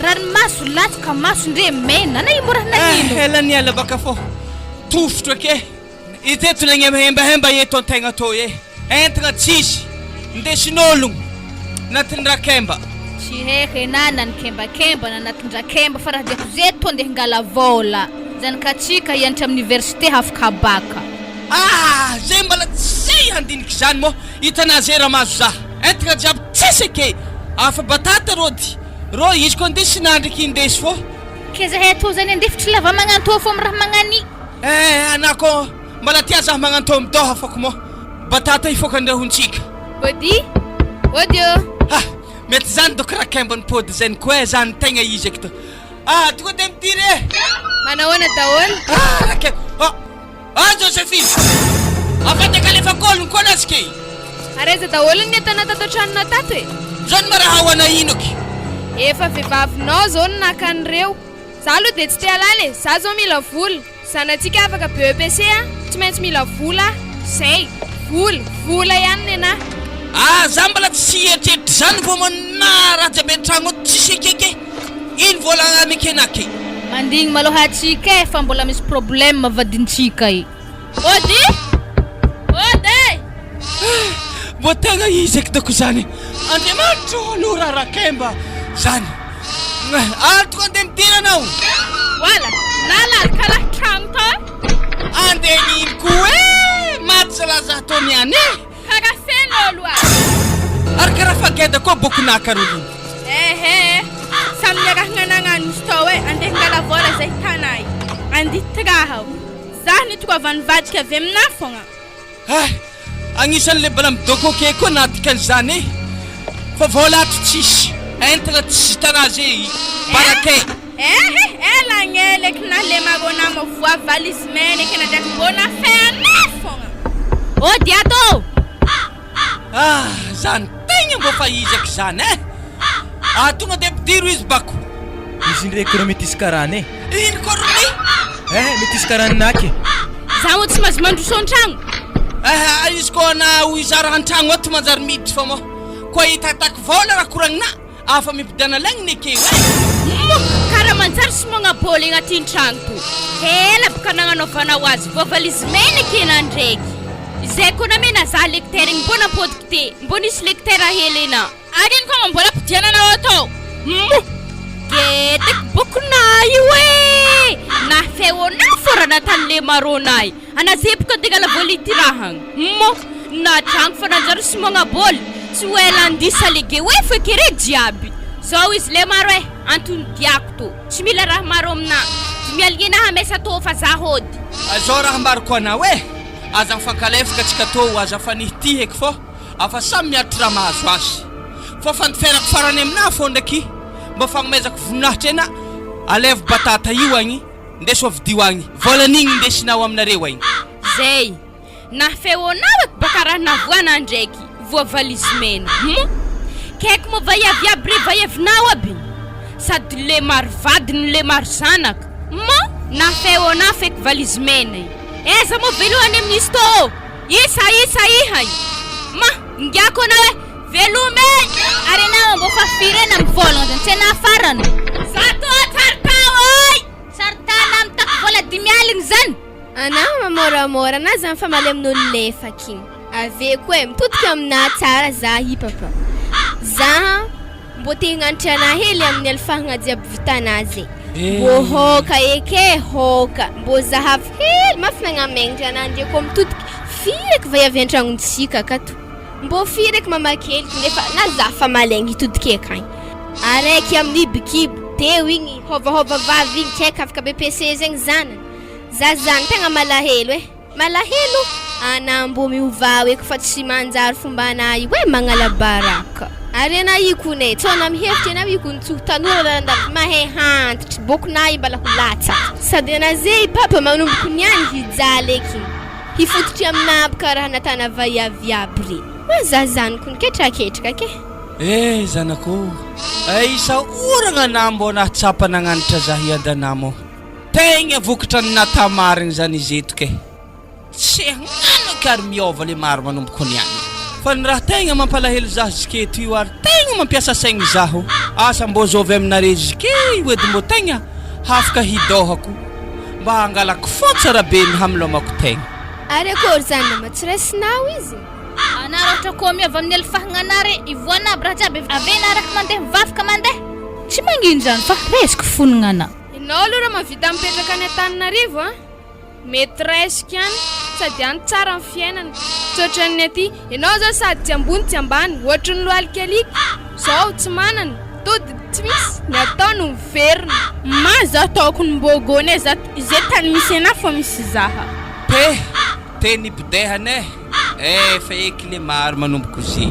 ranomaso latsaka maso ndre mena, na ino mo raha nagnino? Eh, ela ny ela baka fô tofotro eke! Iteto nagnembahembahemba eto antegna tô e! Entagna tsisy, ndesin'ologno, natin-dRakemba. Tsy haiko e na nanikembakemba na natin-dRakemba fa raha diako zeto tô ndeha hingala vôla, zanakatsika hianatra amin'ny université hafaka baka. Ah! Zay mbala tsy handiniky zany moa hitanà zay raha mahazo za. Entagna jiaby tsisy eke! Afa batata rô dy rô izy koa ndesina ndreky indesy fô. Ke zahay atô zany andefitry lava magnantô fô am raha magnani. Eh anà koa mbala tia zah magnantô midôha fôko moa batata io fôko andrahontsika. Ody! Ody ô! Ah! Mety zany dôko rakemba ny pôdy zany koa eh zany tegna izy eky to. Ah! Tonga de midiry eh! Manahoana daholo? Ah! Rakemba! Ah! Ah Josephine! Afadaka alefa kolony koa lasy ke! Ary aiza daholo ny entana tato an-tranonao tato e? Zany ma raha ho ana ino ky? Efa vehivavinao zao no naka an'ireo. Za aloha dia tsy te halala e, za zao mila vola. Zanatsika afaka BEPC a, tsy maintsy mila vola aho. Zay. Vola, vola ihany nenaha. Ah za mbola tsy hieritreritra izany vao manà raha jiaby an-tragno ato tsisy ekeke ino vola agnamekena ke. Mandigny malôha atsika e fa mbola misy problème vadintsika e. Ody! Ody e! Mbô tegna izy eky dôko zany Andriamanitro ô no rarakemba zany Ary tonga de midira anao. Voila! Nalaly karaha tragno tao e! Andeha nino koa e! Maty zalahy za tô niany e! Karaha feno olo a! Ary karaha fa geda koa bokonà Caroline. Ehe! Samy niarahagna nagnano izy tao e! Andeha hangala vôla zay tanà i. Andity raha o! Zah nitokava nivadika avy aminà fogna. Ah! Agnisan'ny le bala midôkôke koa na dikan'izany e! Fa vôla ato tsisy, entagna tsisy taraze i barakay. Eh eh ela agnela eky na le marona mo voa valise mena eky na ndraiky mbô nafay anah fogna. Ody ato ô! Ah! Zany tegna mbô fa izy eky zany eh! Ah tonga de ampidiro izy bako. Izy ndreky rô metisy karana e. Ino koa ry? Eh metisy karana aky. Za moa tsy mahazo mandroso an-tragno. Eh izy koa na ho hizara an-tragno ato manjary miditry fa moa koa hitataky vôla raha koragnina afa mimpidana laigny nekeo eh. Moa karaha manjary sy magnaboly agnatin'ny tragno to. Ela boka nagnanaovanao azy voavalizy mena kena ndraiky. Izay koa namena za lecteur igny mbô nampodiko te mbô nisy lecteur hely ena. Ary ino koa mbola ampidiananao atao? Moa! Gedeky bokonà io e! Nafeonà fô raha natany le marônà e! Ana zeboka antegna la voaly ty rahagna. Moa! Natragno fa nanjary sy magnaboly, tsy ho ela andisa le geoe feky re jiaby. Zao izy le maro e! Antony diako tô, tsy mila raha maro aminà. Dimialignena hamesa tô fa za hody. Zao raha ambarako anao e! Aza mifankalefaka tsika tô, aza fanihitihy eky fô. Afa samy miaritry raha mahazo azy. Fa fandiferako farany aminà fô ndraiky mba fagnomezako voninahitry anà, alevo batata io agny, ndeso avidio agny, vôlan'igny ndesinao aminareo agny. Zay! Nafeonao eky baka raha navoana ndraiky voa valise mena hum! Kaiky moa vaiavy aby re vaiavinao aby sady le maro vady no le maro zanaka hum! Nafeonao feky valise mena i! Aiza moa velohany amin'izy tô ô! Isa isa iha i! Ma! Ngiako anao e! Veloma e! Ary enao mbô fa firy e na mivôlagna zany tsy enah farany. Za tô tsary tao e! môramôra anà zany famaly amin'olo lefaka igny. Avy eo koa e, mitodika aminà tsara za i papa. Za mbô te hagnanatra anà hely amin'ny alifahagna jiaby vitanà zay. Mbô hôka eky e, hôka. Mbô zahavo hely mafy nagnamengatra anà ndre kô mitodiky firy eky vaiavy an-tragnontsika akato. Mbô firy eky mamakeliko nefa na za fa malaigny hitodiky akagny. Araiky amin'ny bikibo teo igny hôvahôva vavy igny tsy haiko afaka BPC zegny zanany. Za zany tegna malahelo e. Malahelo ana mbô miovà eky fa tsy manjary fombanà io e magnala baraka. Ary anà io kony e, tsao na mihevitra enao io kony tsy ho tanora lalandava mahay hantitry, bôkonà io mbala ho latsaka. Sady anà ze i papa manomboko niany hijaly eky. Hifototry aminà aby karaha natana vaiavy aby re. Ma za zany kony ketraketraka ke. Eh zanako ô, isaoragna anà mbô nahatsapa nagnanatra zah hiadanà mô. Tegna vokatra ny nata marigny zany izy eto ke. Tsy hagnano eky ary miôva le maro manomboko niany. Fa ny raha tegna mampalahelo zah ziketo io ary tegna mampiasa saigny zaho, asa mbô zôvy aminare zike io edy mbô tegna hafaka hidôhako mba hangalako fôtsa rabe ny hamilômako tegna. Ary akôry zany mama tsy raisinao izy? Anah raha ohatra koa miova amin'ny alifahagna anah re, ivoana aby raha jiaby avy ena araka mandeha mivavaka mandeha. Tsy magnino zany fa resiko fonogna anah. Enao aloha raha mahavita mipetraka any Antananarivo a! Mety raisiko ihany sady any tsara ny fiainana tsy ohatran'ny aty. Enao zao sady tsy ambony tsy ambany ohatry ny lohalika alika. Zao tsy manana, tody tsy misy, ny atao no miverina. Ma za taoko ny mbô gony e za ze tany misy anah fô misy zaha. Pe, teny ibodehana eh! Efa eky le maro manomboko ze.